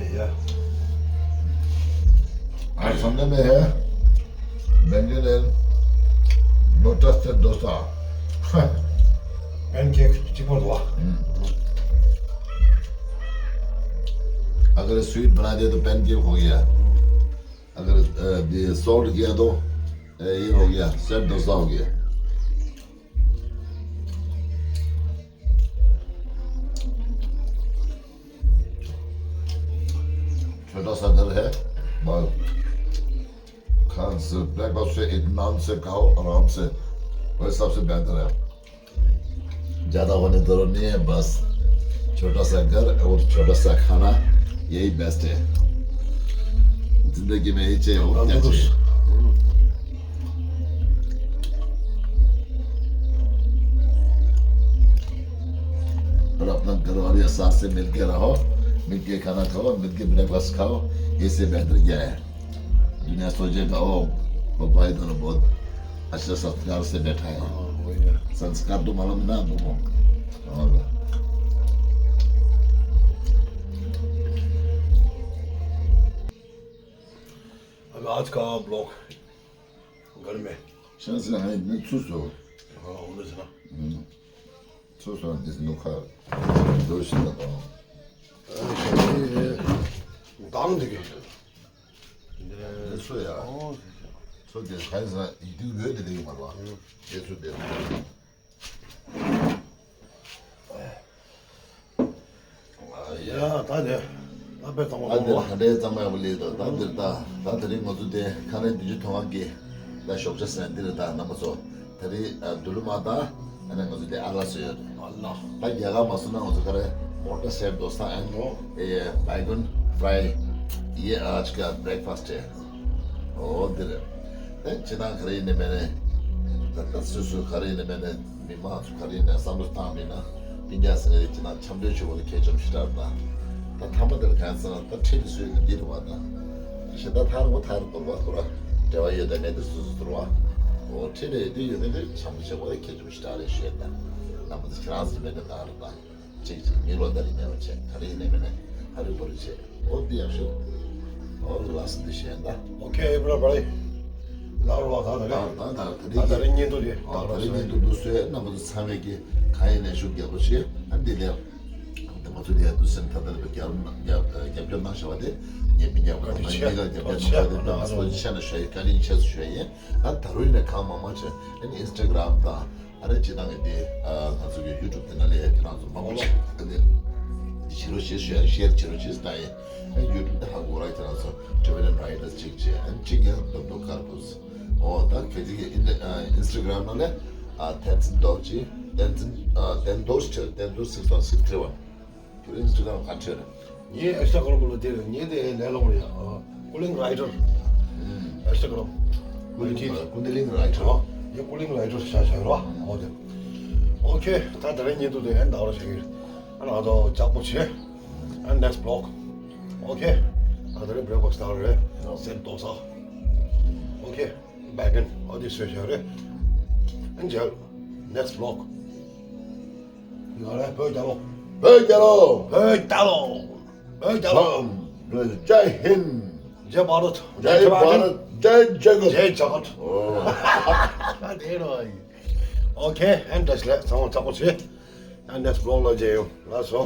ཡ་ཡ། आज संडे में है। बेंगन एंड लोटस से डोसा। पैनकेक चिपड़ हुआ। हम्म। अगर स्वीट बना दिया तो पैनकेक हो गया। अगर अ, ये सॉल्ट किया तो अ, ये हो गया, सेट डोसा हो गया। छोटा सा घर है, बहुत खान से ब्रेकफास्ट से इत्मीनान से खाओ, आराम से, वही सबसे बेहतर है। ज़्यादा होने की ज़रूरत नहीं है, बस छोटा सा घर और छोटा सा खाना, यही बेस्ट है। जिंदगी में यही चाहिए, और क्या चाहिए? और अपना घर वाले के साथ से मिलके रहो, मिलके खाना खाओ, मिलके ब्रेकफास्ट खाओ, इससे बेहतर क्या है? दुनिया सोचेगा, "ओ, वो भाई दोनों बहुत अच्छा संस्कार से बैठा है।" हाँ, वही है। संस्कार तो मालूम ना तुमको। हाँ। अब आज का ब्लॉग घर में। शायद से हाँ, इतने खुश हो। हाँ, होने से ना। हम्म। ཚོ་སོང་འདི་ནུ་ཁ་འདོད་ཤེས་ན་དང་། ཨ་ཞེ་ནི་དང་འདི་གི་འདི་ཚོ་ཡ། ཚོ་དེ་ཧའི་ས་ཡི་དུ་ཡོད་དེ་དེ་གི་མ་རེད་བ། དེ་ཚོ་དེ། ཡ་ད་དེ་ད་དཔེ་གཙང་མ་ད་དེ་གཙང་མ་ད་འདྲའི་གཙང་མ་ཡག་པོ་ལས་དང་ད་འདིར་ད་ད་དེ་རིང་ང་ཚོ་དེ་ཁ་ནས་བདུན་ཅུ་ཐོན་ཁ་གི་ད་ཞོགས་ཇ་ཟེར་འདི་རེད་ད་རྣམ་པ་ཚོ། ད་རེས་ཨ་འདུ་ལུ་མ་ད་ཨ་ནི་ང་ཚོ་དེ་ཨ་ལ་སོ་ཡོད་རེད། ཨ་ལ། ད་རྒྱ་གར་མ་སོང་ན་ང་ཚོ་ག་རེ་མོ་ཊ་སེར་རྡོ་ས་ཨན་ཨེ་བའི་གུན་ཕྲའི་ཡེ་ཨ་ཅི་ཀ་བྷི་རེག་ཕ་སི་ཊི་ཨོ་དེ་རེད། ད་ཅི་ན་ག་རེ་ཡིན་ནི་མེད་ནི་ད་ད་སུ་སུ་ག་རེ་ཡིན་ནི་མེད་ནི། མི་མང་ཚོ་ག་རེ་ཡིན་ན་བསམ་བློ་བཏང་མིན་ན་སྤུན་ཀྱག་ཟེར་ནས་ཅི་ན་འཆམ་མཐུན་ཆེ་བོ་ལ་གལ་ཆེན་པོ་ཞིག་རག་ད། ད་ཐ་མ་དེར་གང་ཟེར་ན་ད་ཁྲིད་ལ་སུས་ཀྱི་འདི་རུ་བ་ད། གཞན་དག་ཐར་མོ་ཐར་དོར་བ་ཁོ་ར་འབྲེལ་བ་ཡོད་དང་མེད་དུ་སུ་སུ་དོར་བ། འོ་ཁྲིད་ལ་ཡོད་དུས་ཡོད་ནི་དུས་འཆམ་མཐུན་ཆེ་བོ་ལ་གལ་ཆེན་པོ་ཞིག་རག་རེད་ཞུ་ཡ་ད། རྣམ་པ་ཚོ་ཁྱེད་རང་ཚོ་མེད་ན་ད་རུ་ད། གཅིག་གཅིག་མི་ལོ་ད་རིང་ནས་བ་བྱས་ད་རིང་ནས་མེད་ན་ཧ་རི་པོ་རི་བྱས། ཨོ་འདི་ཡག་ཤོས། ཨོ་ལ་སི་འདི་ཤེས་ད། ཨོ་ཁེ་ཨེ་བྷི་རི་བྷ་ཌི། ལགས་རོགས་ད་ད་རེད། ད་ད་ད་རེད་ད་རེད་ཉིན་ཐོ་རེད། ཨོ་ད་རེད་ཉིན་ཐོ་འདུག་སོས་རྣམ་པ་ཚོ་ཚང་མས་ཀྱི་གང་ཡིན་ནས་ཤུགས་རྒྱག་པ་བྱེད་ཨ་འདི་ལས། ད་ང་ཚོ་ལས་འདུག་སེམས་ཐ་ད་རེད་པ་རྒྱབ་རྒྱབ་རྒྱབ་སྐྱོར་གནང་བཞག་པ་དེ་ངས་མི་རྒྱབ་པ་དང་ངས་ཀ་རྒྱབ་སྐྱོར་གནང་བཞག་པ་དེ་ང་ཚོ་ཆེ་ན་ཤོད་ཡིན་བཀའ་དྲིན་ཆེ་སུ་ཤོད་ཡིན། ཨ་ད་རུང་ཡིན་ན་གང་མང་མང་བྱས་ཨ་ནི་ཨིན་སི་ཊ་གྷ་རམ་དང་། ཨ་རེ་སྤྱི་བཏང་གི་དེ་ཨ་ང་ཚོ་གི་ཡུ་ཊུབ་དེ་ན་ལས་ཁྱེད་རང་ཚོ་མང་པོ་ཞིག་ཨ་ནི་བྱེད་རོགས་བྱེད་ཞུ་ཡ་ཤེར་བྱེད་རོགས་བྱེད་ལྟ་ཡིན། ཨ་ཡུ་ཊུབ་དེ་ཧ་གོ་ར་ཁྱེད་རང་ཚོ་ཊི་བི་ཨེན་རའི་ཊར་སི་གཅིག་བྱས་ཨ་ནི་གཅིག་ཡང་རྡོག་རྡོག་དཀར་པོ་ཟེར། ཨོ་ད་ཁྱེད་ཀྱི་ཨིན་ཨ་ཨིན་སི་ཊ་གྷ་རམ་ནང་ལས་ཨ་བསྟན་འཛིན་རྡོ་རྗེ་བསྟན་འཛིན་ཨ་བསྟན་རྡོ་རྗེ་བསྟན་རྡོ་རྗེ་སིག་སི་ཝན་སིག་སི་ཐི་རི་ཝན། ཁྱོད་ཨིན་སི་ཊ་གྷ་རམ་ག་འཕྲོད་རེད། ངའི་ཨིན་སི་ཊ་གྷ་རམ་ལ་དེ་རེད་ངའི་དེ་ལས་སླ་པོ་རེད་ཡ། ཀུ་ལིང་རའི་ཊར། ཨིན་སི་ཊ་གྷ་རམ། ཀུ་ལིང་ཀུ་ལིང་རའི་ཊར། ཨ་ངའི་ཀུ་ལིང་རའི་ཊར་ཤ་ཤ་རོ། ཨོ་དེ། ཨོ་ཁེ་ད་ད་རེས་ཉིན་དུ་དེ་ཨན་ད་རོ་ཤ་གི། ཨ་ན་ད་ལྕགས་པོ་ཆེ། ཨན་ནེག་སི་ཊི་བྷི་ལོག་ཨོ་ཁེ། ད་ད་རེས་བྷི་རེག་ཕ་སི་ཊི་ད་རེད། སེར་རྡོ་ས། ཨོ་ཁེ། བེ་གན་ཨོ་དེ་སོས་ཤ་རེད། ཨན་ཇལ། ནེག་སི་ཊི་བྷི་ལོག་ང་རང་བོད་རྒྱལ་ལོ། བོད་རྒྱལ་ལོ། བོད་རྒྱལ་ལོ། བོད་རྒྱལ་ལོ། ལགས། ཇའི་ཧིན། ཇའི་བྷ་རད། ཇའི་བྷ་རད། ཇའི་ཇ་གི་རྡ། ཇའི་ཇ་གི་རྡ། ཨོ། དེ་རེད། ཨོ་ཁེ། ཨན་དེ་ལས་ཚང་མ་ཚ་པོ་བྱེད། ཨན་དེ་བི་ལོག་ལ་མཇལ་ཡོང་། ལགས་སོ།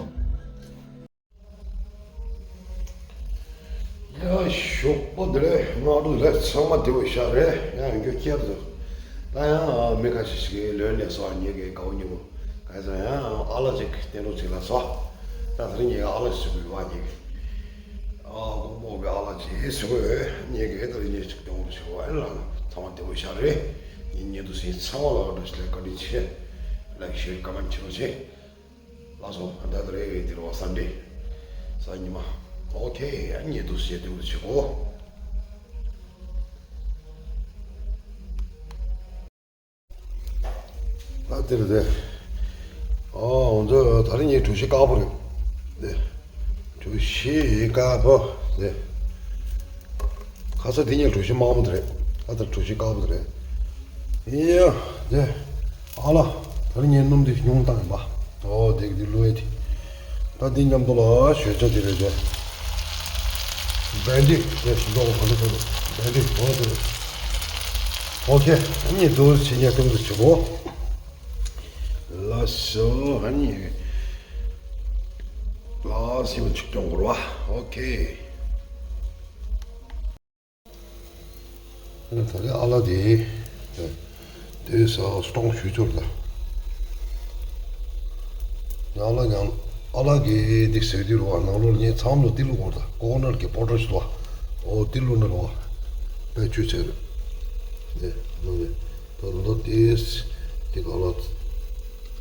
ཡ། ཞོགས་པ་བདེ་ལེགས། སྔ་དྲོ་ལེགས། ཚང་མ་བདེ་པོ་ཤག་རེད། ཡང་མགྱོགས་བསྐྱར་དུ། ད་ཡང་མི་ཁ་ཤས་ཤིག་གིས་ལོན་ནས་སོ། ངེད་ཀྱི་དགའ་བོ་ཉེ་བོ་ག་ཚོད་ཡང་ཨ་ལ་ཅིག་བསྟན་རོགས་ཅིག་ལ་སོ། ད་དེ་རིང་ངེད་ཀྱི་ཨ་ལ་ཞིག་དགོས་པ། ངེད་ཀྱི་ཨ་ཀོང་པོ་གི་ཨ་ལ་ཅིག་ཟེར་དགོས། ངེད་ཀྱི་ད་རིང་ངེད་ཅིག་བསྟན་རོགས་ཞིག་བ་ལ། ཚང་མ་བདེ་པོ་ཤག་རེད། ངེད་ཉེ་དུ་སེམས་ཚང་མ་ལ་བཀྲ་ཤིས་བདེ་ལེགས། བཀའ་དྲིན་ཆེ། ལའིཀ་ཤེར་ཀོ་མེན་ཊི་བྱེད་རོགས་བྱེད། ལགས་སོ། ད་ལྟ་རེད། འདི་རུ་བ་སན་ཌེ། གཟའ་ཉི་མ། ཨོ་ཁེ། ཨ་ནི་ཉེ་དུ་བྱེད་དུས་བྱེད་གོ། ད་དེ་རེད་དེ། ཨོ་ང་ཚོ་ད་རིང་ངའི་གྲོ་ཞིབ་དཀར་པོ་རེད་དེ། གྲོ་ཞིབ་དཀར་པོ་དེ། ཁ་ས་དེ་ཉིད་གྲོ་ཞིབ་དམར་པོ་དེ་རེད། ཨ་ད་གྲོ་ཞིབ་དཀར་པོ་དེ་རེད། ཡ་དེ། ཨ་ལ། ད་རིང་ངས་སྣུམ་དེ་ཉུང་བཏང་ཡིན་པ། ཨོ་དེ་དེ་བླུགས་ཡས་དེ། ད་དེ་མཉམ་དུ་ལ་ཞོད་ཇ་དེ་རེད་དེ། བན་ཌི་དེ་ཞིམ་པོ་ག་འདྲ་འདུག་བན་ཌི་འོ་དེ་རེད། ཨོ་ཁེ། ཨ་ནི་དུ་ཕྱི་ཉལ་སྟེང་དུ་བྱེད་གོ། ལགས་སོ། ཨ་ནི། ལགས་སོ། ཞིམ་པོ་ཅིག་སྐྱོང་དགོས་རེད་བ། ཨོ་ཁེ། ད་རེས་ཨ་ལ་དེ། དེ་ས་སྟོང་ཞུ་ཚོར་ད། ཨ་ལ་ཡང་ཨ་ལ་གི་དེ་ཟེར་དུས་རུ་བ་ནང་ལོགས་ངས་ཚང་མ་ལ་དེ་བླུགས་དགོས་ད། ཀོ་ཀོ་ནཊ་གི་པའུ་ཌར་ཞིག་འདུག་བ། ཨོ་དེ་བླུགས་ན་རུ་བ། དཔེ་ཆུ་ཚོད་རེད། དེ་ལོ་རེད། ད་ལོ་དེ་དེ་ག་ལ་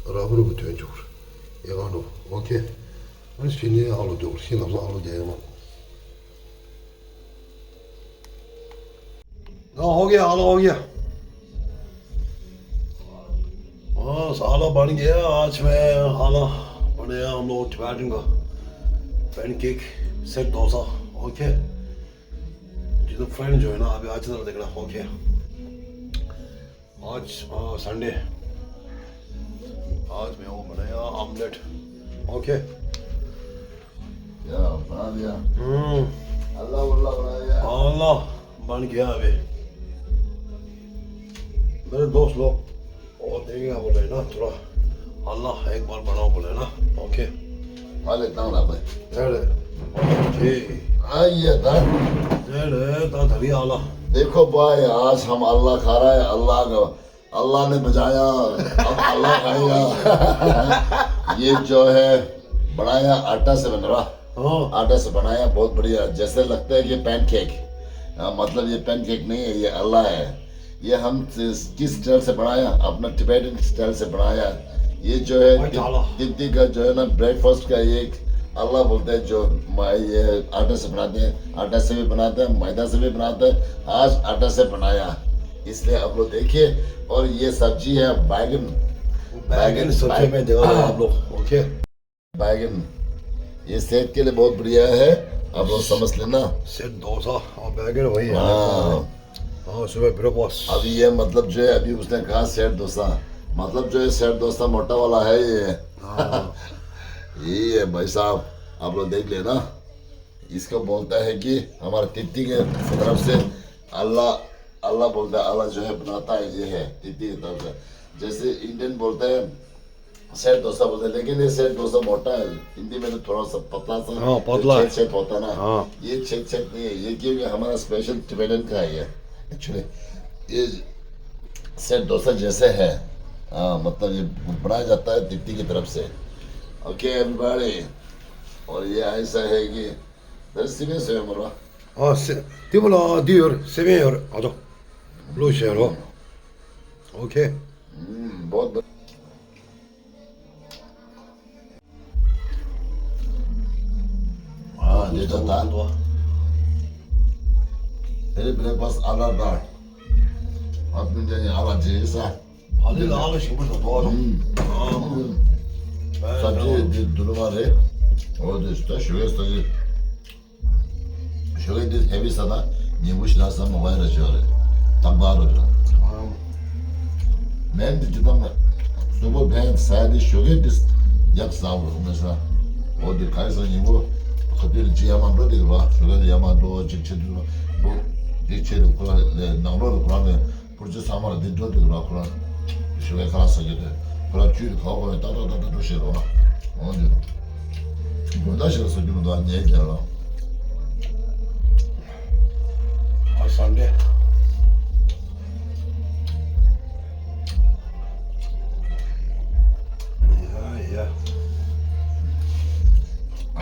ར་བུ་ར་བུ་ཐོན་བཅུག་རེད། ཨེ་ག་འགྲོ། ཨོ་ཁེ། ཨ་ཤི་ནི་ཨ་ལོ་འཇོག་ཤི་ལབ་ས་ཨ་ལོ་རྒྱ་ཡོད་མ། हाँ, हो गया, आला हो गया। हाँ, आला बन गया। आज मैं आला बनाया हम लोग टिबेटन का, पैनकेक, सेट डोसा। ओके, जितना फ्रेंड जो है ना, अभी आज तक देख रहा। ओके। आज, हाँ, संडे। आज मैं वो बनाया ऑमलेट। ओके। क्या बना दिया? हम्म। अल्लाह वल्लाह बनाया। अल्लाह बन गया अभी। मेरे दोस्त लोग, वो देंगे बोले ना, थोड़ा अल्लाह एक बार बनाओ बोले ना। Okay. Vale, tan la pues. अरे, ओके। आइए, दा। अरे, दा, धरी आला। देखो भाई, आज हम अल्लाह खा रहा है, अल्लाह का अल्लाह ने बचाया, अब अल्लाह खाएगा। ये जो है बनाया आटा से बन रहा। हाँ। आटा से बनाया, बहुत बढ़िया, जैसे लगता है कि पैनकेक। हाँ, मतलब ये पैनकेक नहीं है, ये अल्लाह है। ये हम किस स्टाइल से बनाया, अपना टिबेटन स्टाइल से बनाया। ये जो है भाई, तिब-, तिब्बती का जो है ना ब्रेकफास्ट का एक अल्लाह बोलते हैं, जो म-, ये आटे से बनाते हैं, आटे से भी बनाते हैं, मैदा से भी बनाते हैं। आज आटे से बनाया, इसलिए आप लोग देखिए। और ये सब्जी है बैगन। बैगन बैगन, सब्जी बैगन। में देगा आप लोग, ओके। बैगन, ये सेहत के लिए बहुत बढ़िया है, आप लोग समझ लेना। सेट डोसा और बैगन वही है। हाँ। हाँ, सुबह ब्रेकफास्ट। अभी ये मतलब जो है, अभी उसने कहा सेट डोसा, मतलब जो है सेट डोसा मोटा वाला है ये। हाँ। यही है भाई साहब, आप लोग देख लेना। इसको बोलता है कि हमारे तिब्बती के तरफ से अल्लाह, अल्लाह बोलता है, अल्लाह जो है बनाता है, ये है तिब्बती की तरफ से। जैसे इंडियन बोलते हैं सेट डोसा बोलते हैं, लेकिन ये सेट डोसा मोटा है, हिंदी में तो थोड़ा सा पतला सा, हाँ, पतला है। छेद छेद होता है ना। हाँ। ये छेद छेद नहीं है, ये क्योंकि हमारा स्पेशल टिबेटन का है ये। एक्चुअली ये सेट डोसा जैसे है। हाँ, मतलब ये बनाया जाता है तिब्बती की तरफ से। Okay everybody. और ये ऐसा है कि दरअसल में से हमारा ཨ་སེ། དེ་མོ་ལ་འདི་ཡོད་རེད། སེ་བན་ཡོད་རེད། ཨ་ཏོ། ལོ་བཞི་རོ། ཨོ་ཁེ། ཨུམ། बहुत बढ़िया। हाँ, ये तो था। मेरे ब्रेकफास्ट आला दाल। अपने जगह आला जी सा। ཨ་ལི་ལ་ཨ་ལ་ཞིམ་པོ་དང་དོ་བ་དང་། ཨུམ། ཨ། སབ་ཇི་འདི་དུ་ལ་མ་རེད། འོ་དེ་ད་ཞོ་གས་ས་གི། ཞོ་གས་འདི་ཧེ་བི་ས་ད་ཉིན་གུང་ཞིག་ལ་ས་མ་བའི་ར་ཞོ་རེད། ཏམ་ག་རོ་རེད། ཨ། མེན་འདི་ཅི་ཏམ་སུ་པར་ཕན་ས་འདི་ཞོ་གས་འདི་ ཡག་ཟ་བ་རུང་མེད་ས། འོ་དེ་ག་ཡི་ས་ཉིན་གོ། ཁ་དུས་ལ་ཅི་ཡ་མ་འགྲོ་དེ་གི་ར། ཞོ་ལ་ཡ་མ་འགྲོ་ཅིག་ཆེ་དུས་ལ་འགྲོ། དེ་ཆེ་དུ་ཁོ་ར་ལས་ནང་ལོགས་ལ་ཁོ་ར་ནས་པུར་ཅི་ཚང་མ་ལ་དེ་འགྲོ་དེ་གི་ར། ཁོ་ར་ཞོ་ལ་ཁ་ལག་ཟ་རྒྱུ་དེ་ཁོ་ར་བཅུད་དེ་ག་བ་ཁོ་ར་ཏག་ཏག་ཏག་ཏག་འགྲོ་ཤེས་རོ། འོ་དེ་དགོང་དག་ཞིག་ལ་ཟ་རྒྱུ་མི་འདུག་ཉལ་རྒྱ་རོ། ཨ་སང་དེ། ཡ་ཡ།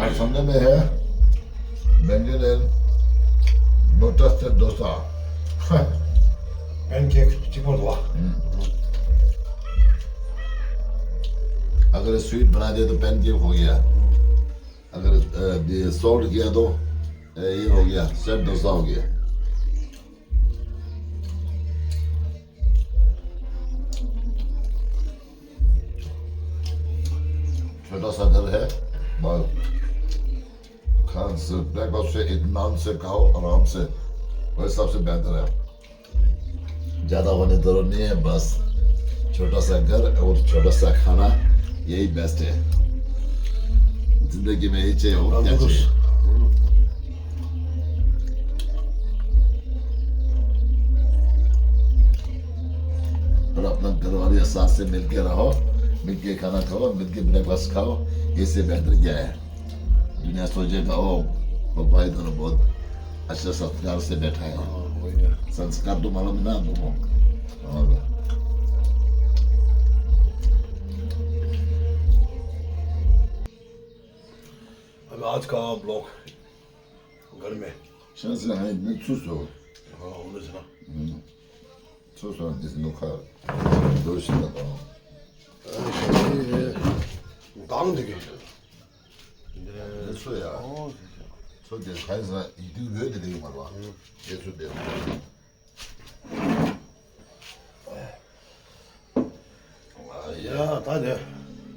आज संडे में है बेंगन एंड लोटस से डोसा। पैनकेक चिकन हुआ। हम्म। अगर स्वीट बना दे तो पैनकेक हो गया। अगर अ, ये सॉल्ट किया तो अ, ये हो गया, सेट डोसा हो गया। छोटा सा घर है, बस खान से ब्रेकफास्ट से इत्मीनान से खाओ, आराम से, वही सबसे बेहतर है। ज्यादा होने जरूरत नहीं है, बस छोटा सा घर और छोटा सा खाना, यही बेस्ट है। जिंदगी में यही चाहिए, और क्या चाहिए? और अपना घर वाले के साथ से मिलके रहो, मिलके खाना खाओ, मिलके ब्रेकफास्ट खाओ, इससे बेहतर क्या है? दुनिया सोचेगा, ओ, वो भाई दोनों बहुत अच्छा संस्कार से बैठा है। हाँ, वही है। संस्कार तो मालूम है ना तुमको? और अभी आज का ब्लॉग घर में। शायद से हाँ, मैं खुश हो। हाँ, होने से ना। हम्म। खुश हो, जिस लोग का दोस्त ना तो। गांव देखे। ཚོ་ཡ། ཨོ། ཚོ་དེ་ག་ཡིན་ཟེར་ན་ཡིག་རྒྱུགས་ཡོད་དེ་དེ་ཡིན་མ་རེད་བ། དེ་ཚོ་དེ། ཡ་ད་དེ་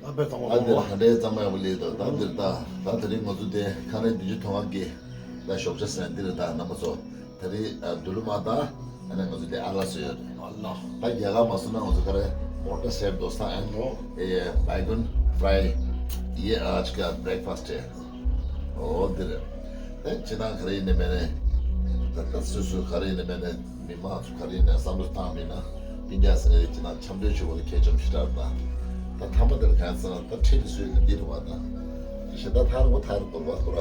ད་དཔེ་ཚང་མ་ཨ་དེ་ད་འདྲའི་གཙང་མ་ཡག་པོ་ལས་དང་ད་འདིར་ད་ད་དེ་རིང་ང་ཚོ་དེ་ཁ་ནས་བདུན་ཅུ་ཐོན་ང་གི་ད་ཞོགས་ཇ་ཟེར་འདིར་ད་རྣམ་པ་ཚོ། ད་རེས་ཨ་དུ་ལུ་མ་དང་ཨ་ནི་ང་ཚོ་དེ་ཨ་ལ་སུ་ཡོད་རེད། ཨ་ལ། ད་རྒྱ་གར་མ་སོང་ན་ང་ཚོ་ག་རེ་མོ་ཊ་སེར་རྡོ་ས་ཨན་ཨེ་བའི་གོན་ཕྲའི་ཡེ་ཨ་ཅི་ཀ་བྷེ་རེག་ཕ་སི་ཊི་ཨོ་དེ་རེད། ད་ཅི་ན་ག་རེ་ཡིན་ནི་མེད་ནི་ད་ད་སུ་སུ་ག་རེ་ཡིན་ནི་མེད་ནི་མི་མང་ཚོ་ག་རེ་ཡིན་ནི་བསམ་བློ་བཏང་མེད་ན་སྤུན་ཀྱག་ཟེར་ནི་ཅི་ན་འཆམ་མཐུན་ཞུ་བ་ལ་ཁྱད་ཆོམ་ཞིག་རག་ད། ད་ཐ་མ་དེར་གང་ཟེར་ན་ད་ཁྲིད་དེ་སུས་ནི་འདི་རུ་བ་ད། ཞེ་ད་ཐར་མོ་ཐར་གོར་བ་ཁོ་ར་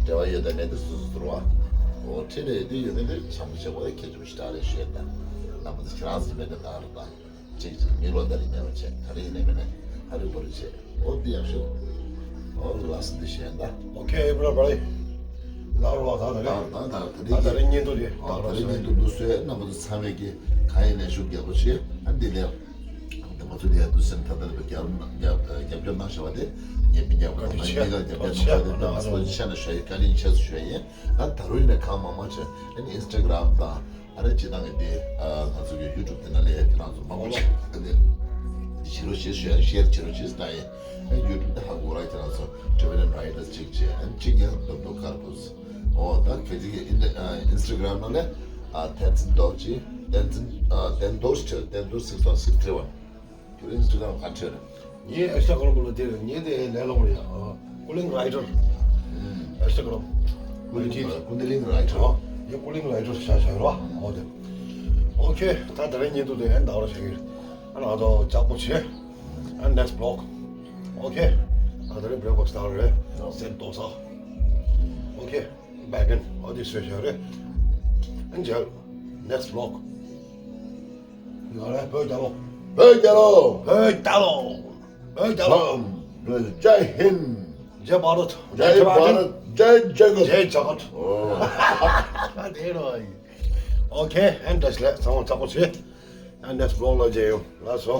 འབྲེལ་བ་ཡོད་དམ་མེད་དེ་སོ་སོ་ཟུར་བ། འོ་ཁྲིད་ལས་དེ་ཡོད་ནི་དེ་འཆམ་བྱེད་པ་ཁྱེད་ཚོ་ཞིག་རག་རེད་ཤོད་ད། རྣམ་པ་ཚོ་ཁྱེད་རང་ཚོ་མེད་ན་ད་རུ་ད། ཅིག་ཅིག་མི་ལོ་ད་རིང་ཉལ་བ་བྱེད་ད་རིང་ནས་མེད་ན་ཧ་རི་བོ་རི་བྱེད་འོ་དེ་ཡག་ཤོད། འོ་ལགས་སོ་འདི་བཤད་ད། ཨོ་ཁེ་ཨེ་བྷི་རི་བྷ་ཌི། ལགས་རོགས་ད་ད་རེད། ད་ད་ད་ད་ད་རིང་ད་ད་རིང་བརྙན་ཐུང་དེ་ཨོ་ད་རིང་བརྙན་ཐུང་འདུག་སེ་རྣམ་པ་ཚོ་ཚང་མས་ཀྱི་གང་ཡིན་ནས་ཤུགས་རྒྱབ་པོ་བྱེད་ཨ་འདི་ལས། ང་ཚོ་ལས་འདུག་སེམས་ཐ་ཐར་པའི་རྒྱབ་རྒྱབ་རྒྱབ་སྐྱོར་གནང་བཞག་པ་དེ་ངས་མི་རྒྱབ་པ་དང་ངས་ཀ་རྒྱབ་སྐྱོར་གནང་བཞག་པ་དེ་ད་ང་ཚོ་ཆེ་ན་ཞུ་ཡིན་བཀའ་དྲིན་ཆེ་ཞུ་ཡིན། ད་ད་རུང་ནས་གང་མང་མང་བྱས་ཨ་ནི་ཨིན་སི་ཊ་གྷ་རམ་དང་ཨ་ནི་སྤྱི་བཏང་གི་དེ་ང་ཚོ་གི་ཡུ་ཊུབ་དེ་ནང་ལས་ཁྱེད་རང་ཚོ་མང་པོ་བྱས་ཨ་ནི་བྱེད་རོགས་བྱེད་ཞུ་ཡ་ཤེར་བྱེད་རོགས་བྱེད་ད་ཡིན། ཨ་ཡུ་ཊུབ་དེ་ཧ་གོ་ར་ཁྱེད་རང་ཚོ་ཊི་བི་ཨེན་རའི་ཊར་གཅིག་བྱས་ཨ་ནི་གཅིག་ཡང་རྡོག་རྡོག་དཀར་པོ། ཨོ་ད་ཁྱེད་ཚོ་གི་ཨིན་ཨིན་སི་ཊ་གྷ་རམ་ནང་ལས་ཨ་བསྟན་འཛིན་རྡོ་རྗེ་བསྟན་འཛིན་ཨ་བསྟན་རྡོ་རྗེ་བསྟན་རྡོ་རྗེ་six one six three one། ཁྱོད་ཨིན་སི་ཊ་གྷ་རམ་ག་འཕྲོད་རེད། ངའི་ཨིན་སི་ཊ་གྷ་རམ་ལ་དེ་རེད་ངའི་དེ་ལས་སླ་པོ་རེད་ཡ། ཨ་ཀུ་ལིང་རའི་ཊར། ཨིན་སི་ཊ་གྷ་རམ། ཀུན་ལྡིང་ཀུན་ལྡིང་རའི་ཊར། ཨ་ངའི་ཀུན་ལྡིང་རའི་ཊར་བྱ་བྱ་རོ། ཨོ་དེ། ཨོ་ཁེ་ད་ད་རེས་ཉིན་དུ་དེ་ཨན་ད་ར་བྱ་གི། ཨ་ན་ཨ་ད་ལྕགས་པོ་བྱེད། ཨ་ནེག་སི་བྷི་ལོག་ཨོ་ཁེ། ཨ་ད་རེས་བྷེ་རེག་ཕ་སི་ཊི་ད་རེད། སེར་རྡོ་ས། ཨོ་ཁེ། བྷེ་གོན་ཨོ་དེ་བཟོས་བྱ་རེད། ཨན་ཇལ། ནེག་སི་བྷི་ལོག་ང་རང་བོད་རྒྱལ་ལོ། བོད་རྒྱལ་ལོ། བོད་རྒྱལ་ལོ། བོད་རྒྱལ་ལོ། ཇའི་ཧིན། ཇའི་བྷ་རད། ཇའི་བྷ་རད། ཇའི་ཇའི་གུན། ཇའི་ཇ་གུན། ཨོ། དེ་རོ། ཨོ་ཁེ། ཨན་བཀྲ་ཤིས་བདེ་ལེགས་ཚང་མ་ཚ་པོ་བྱེད། ཨན་ནེག་སི་བྷི་ལོག་ལ་མཇལ་ཡོང་ལགས་སོ།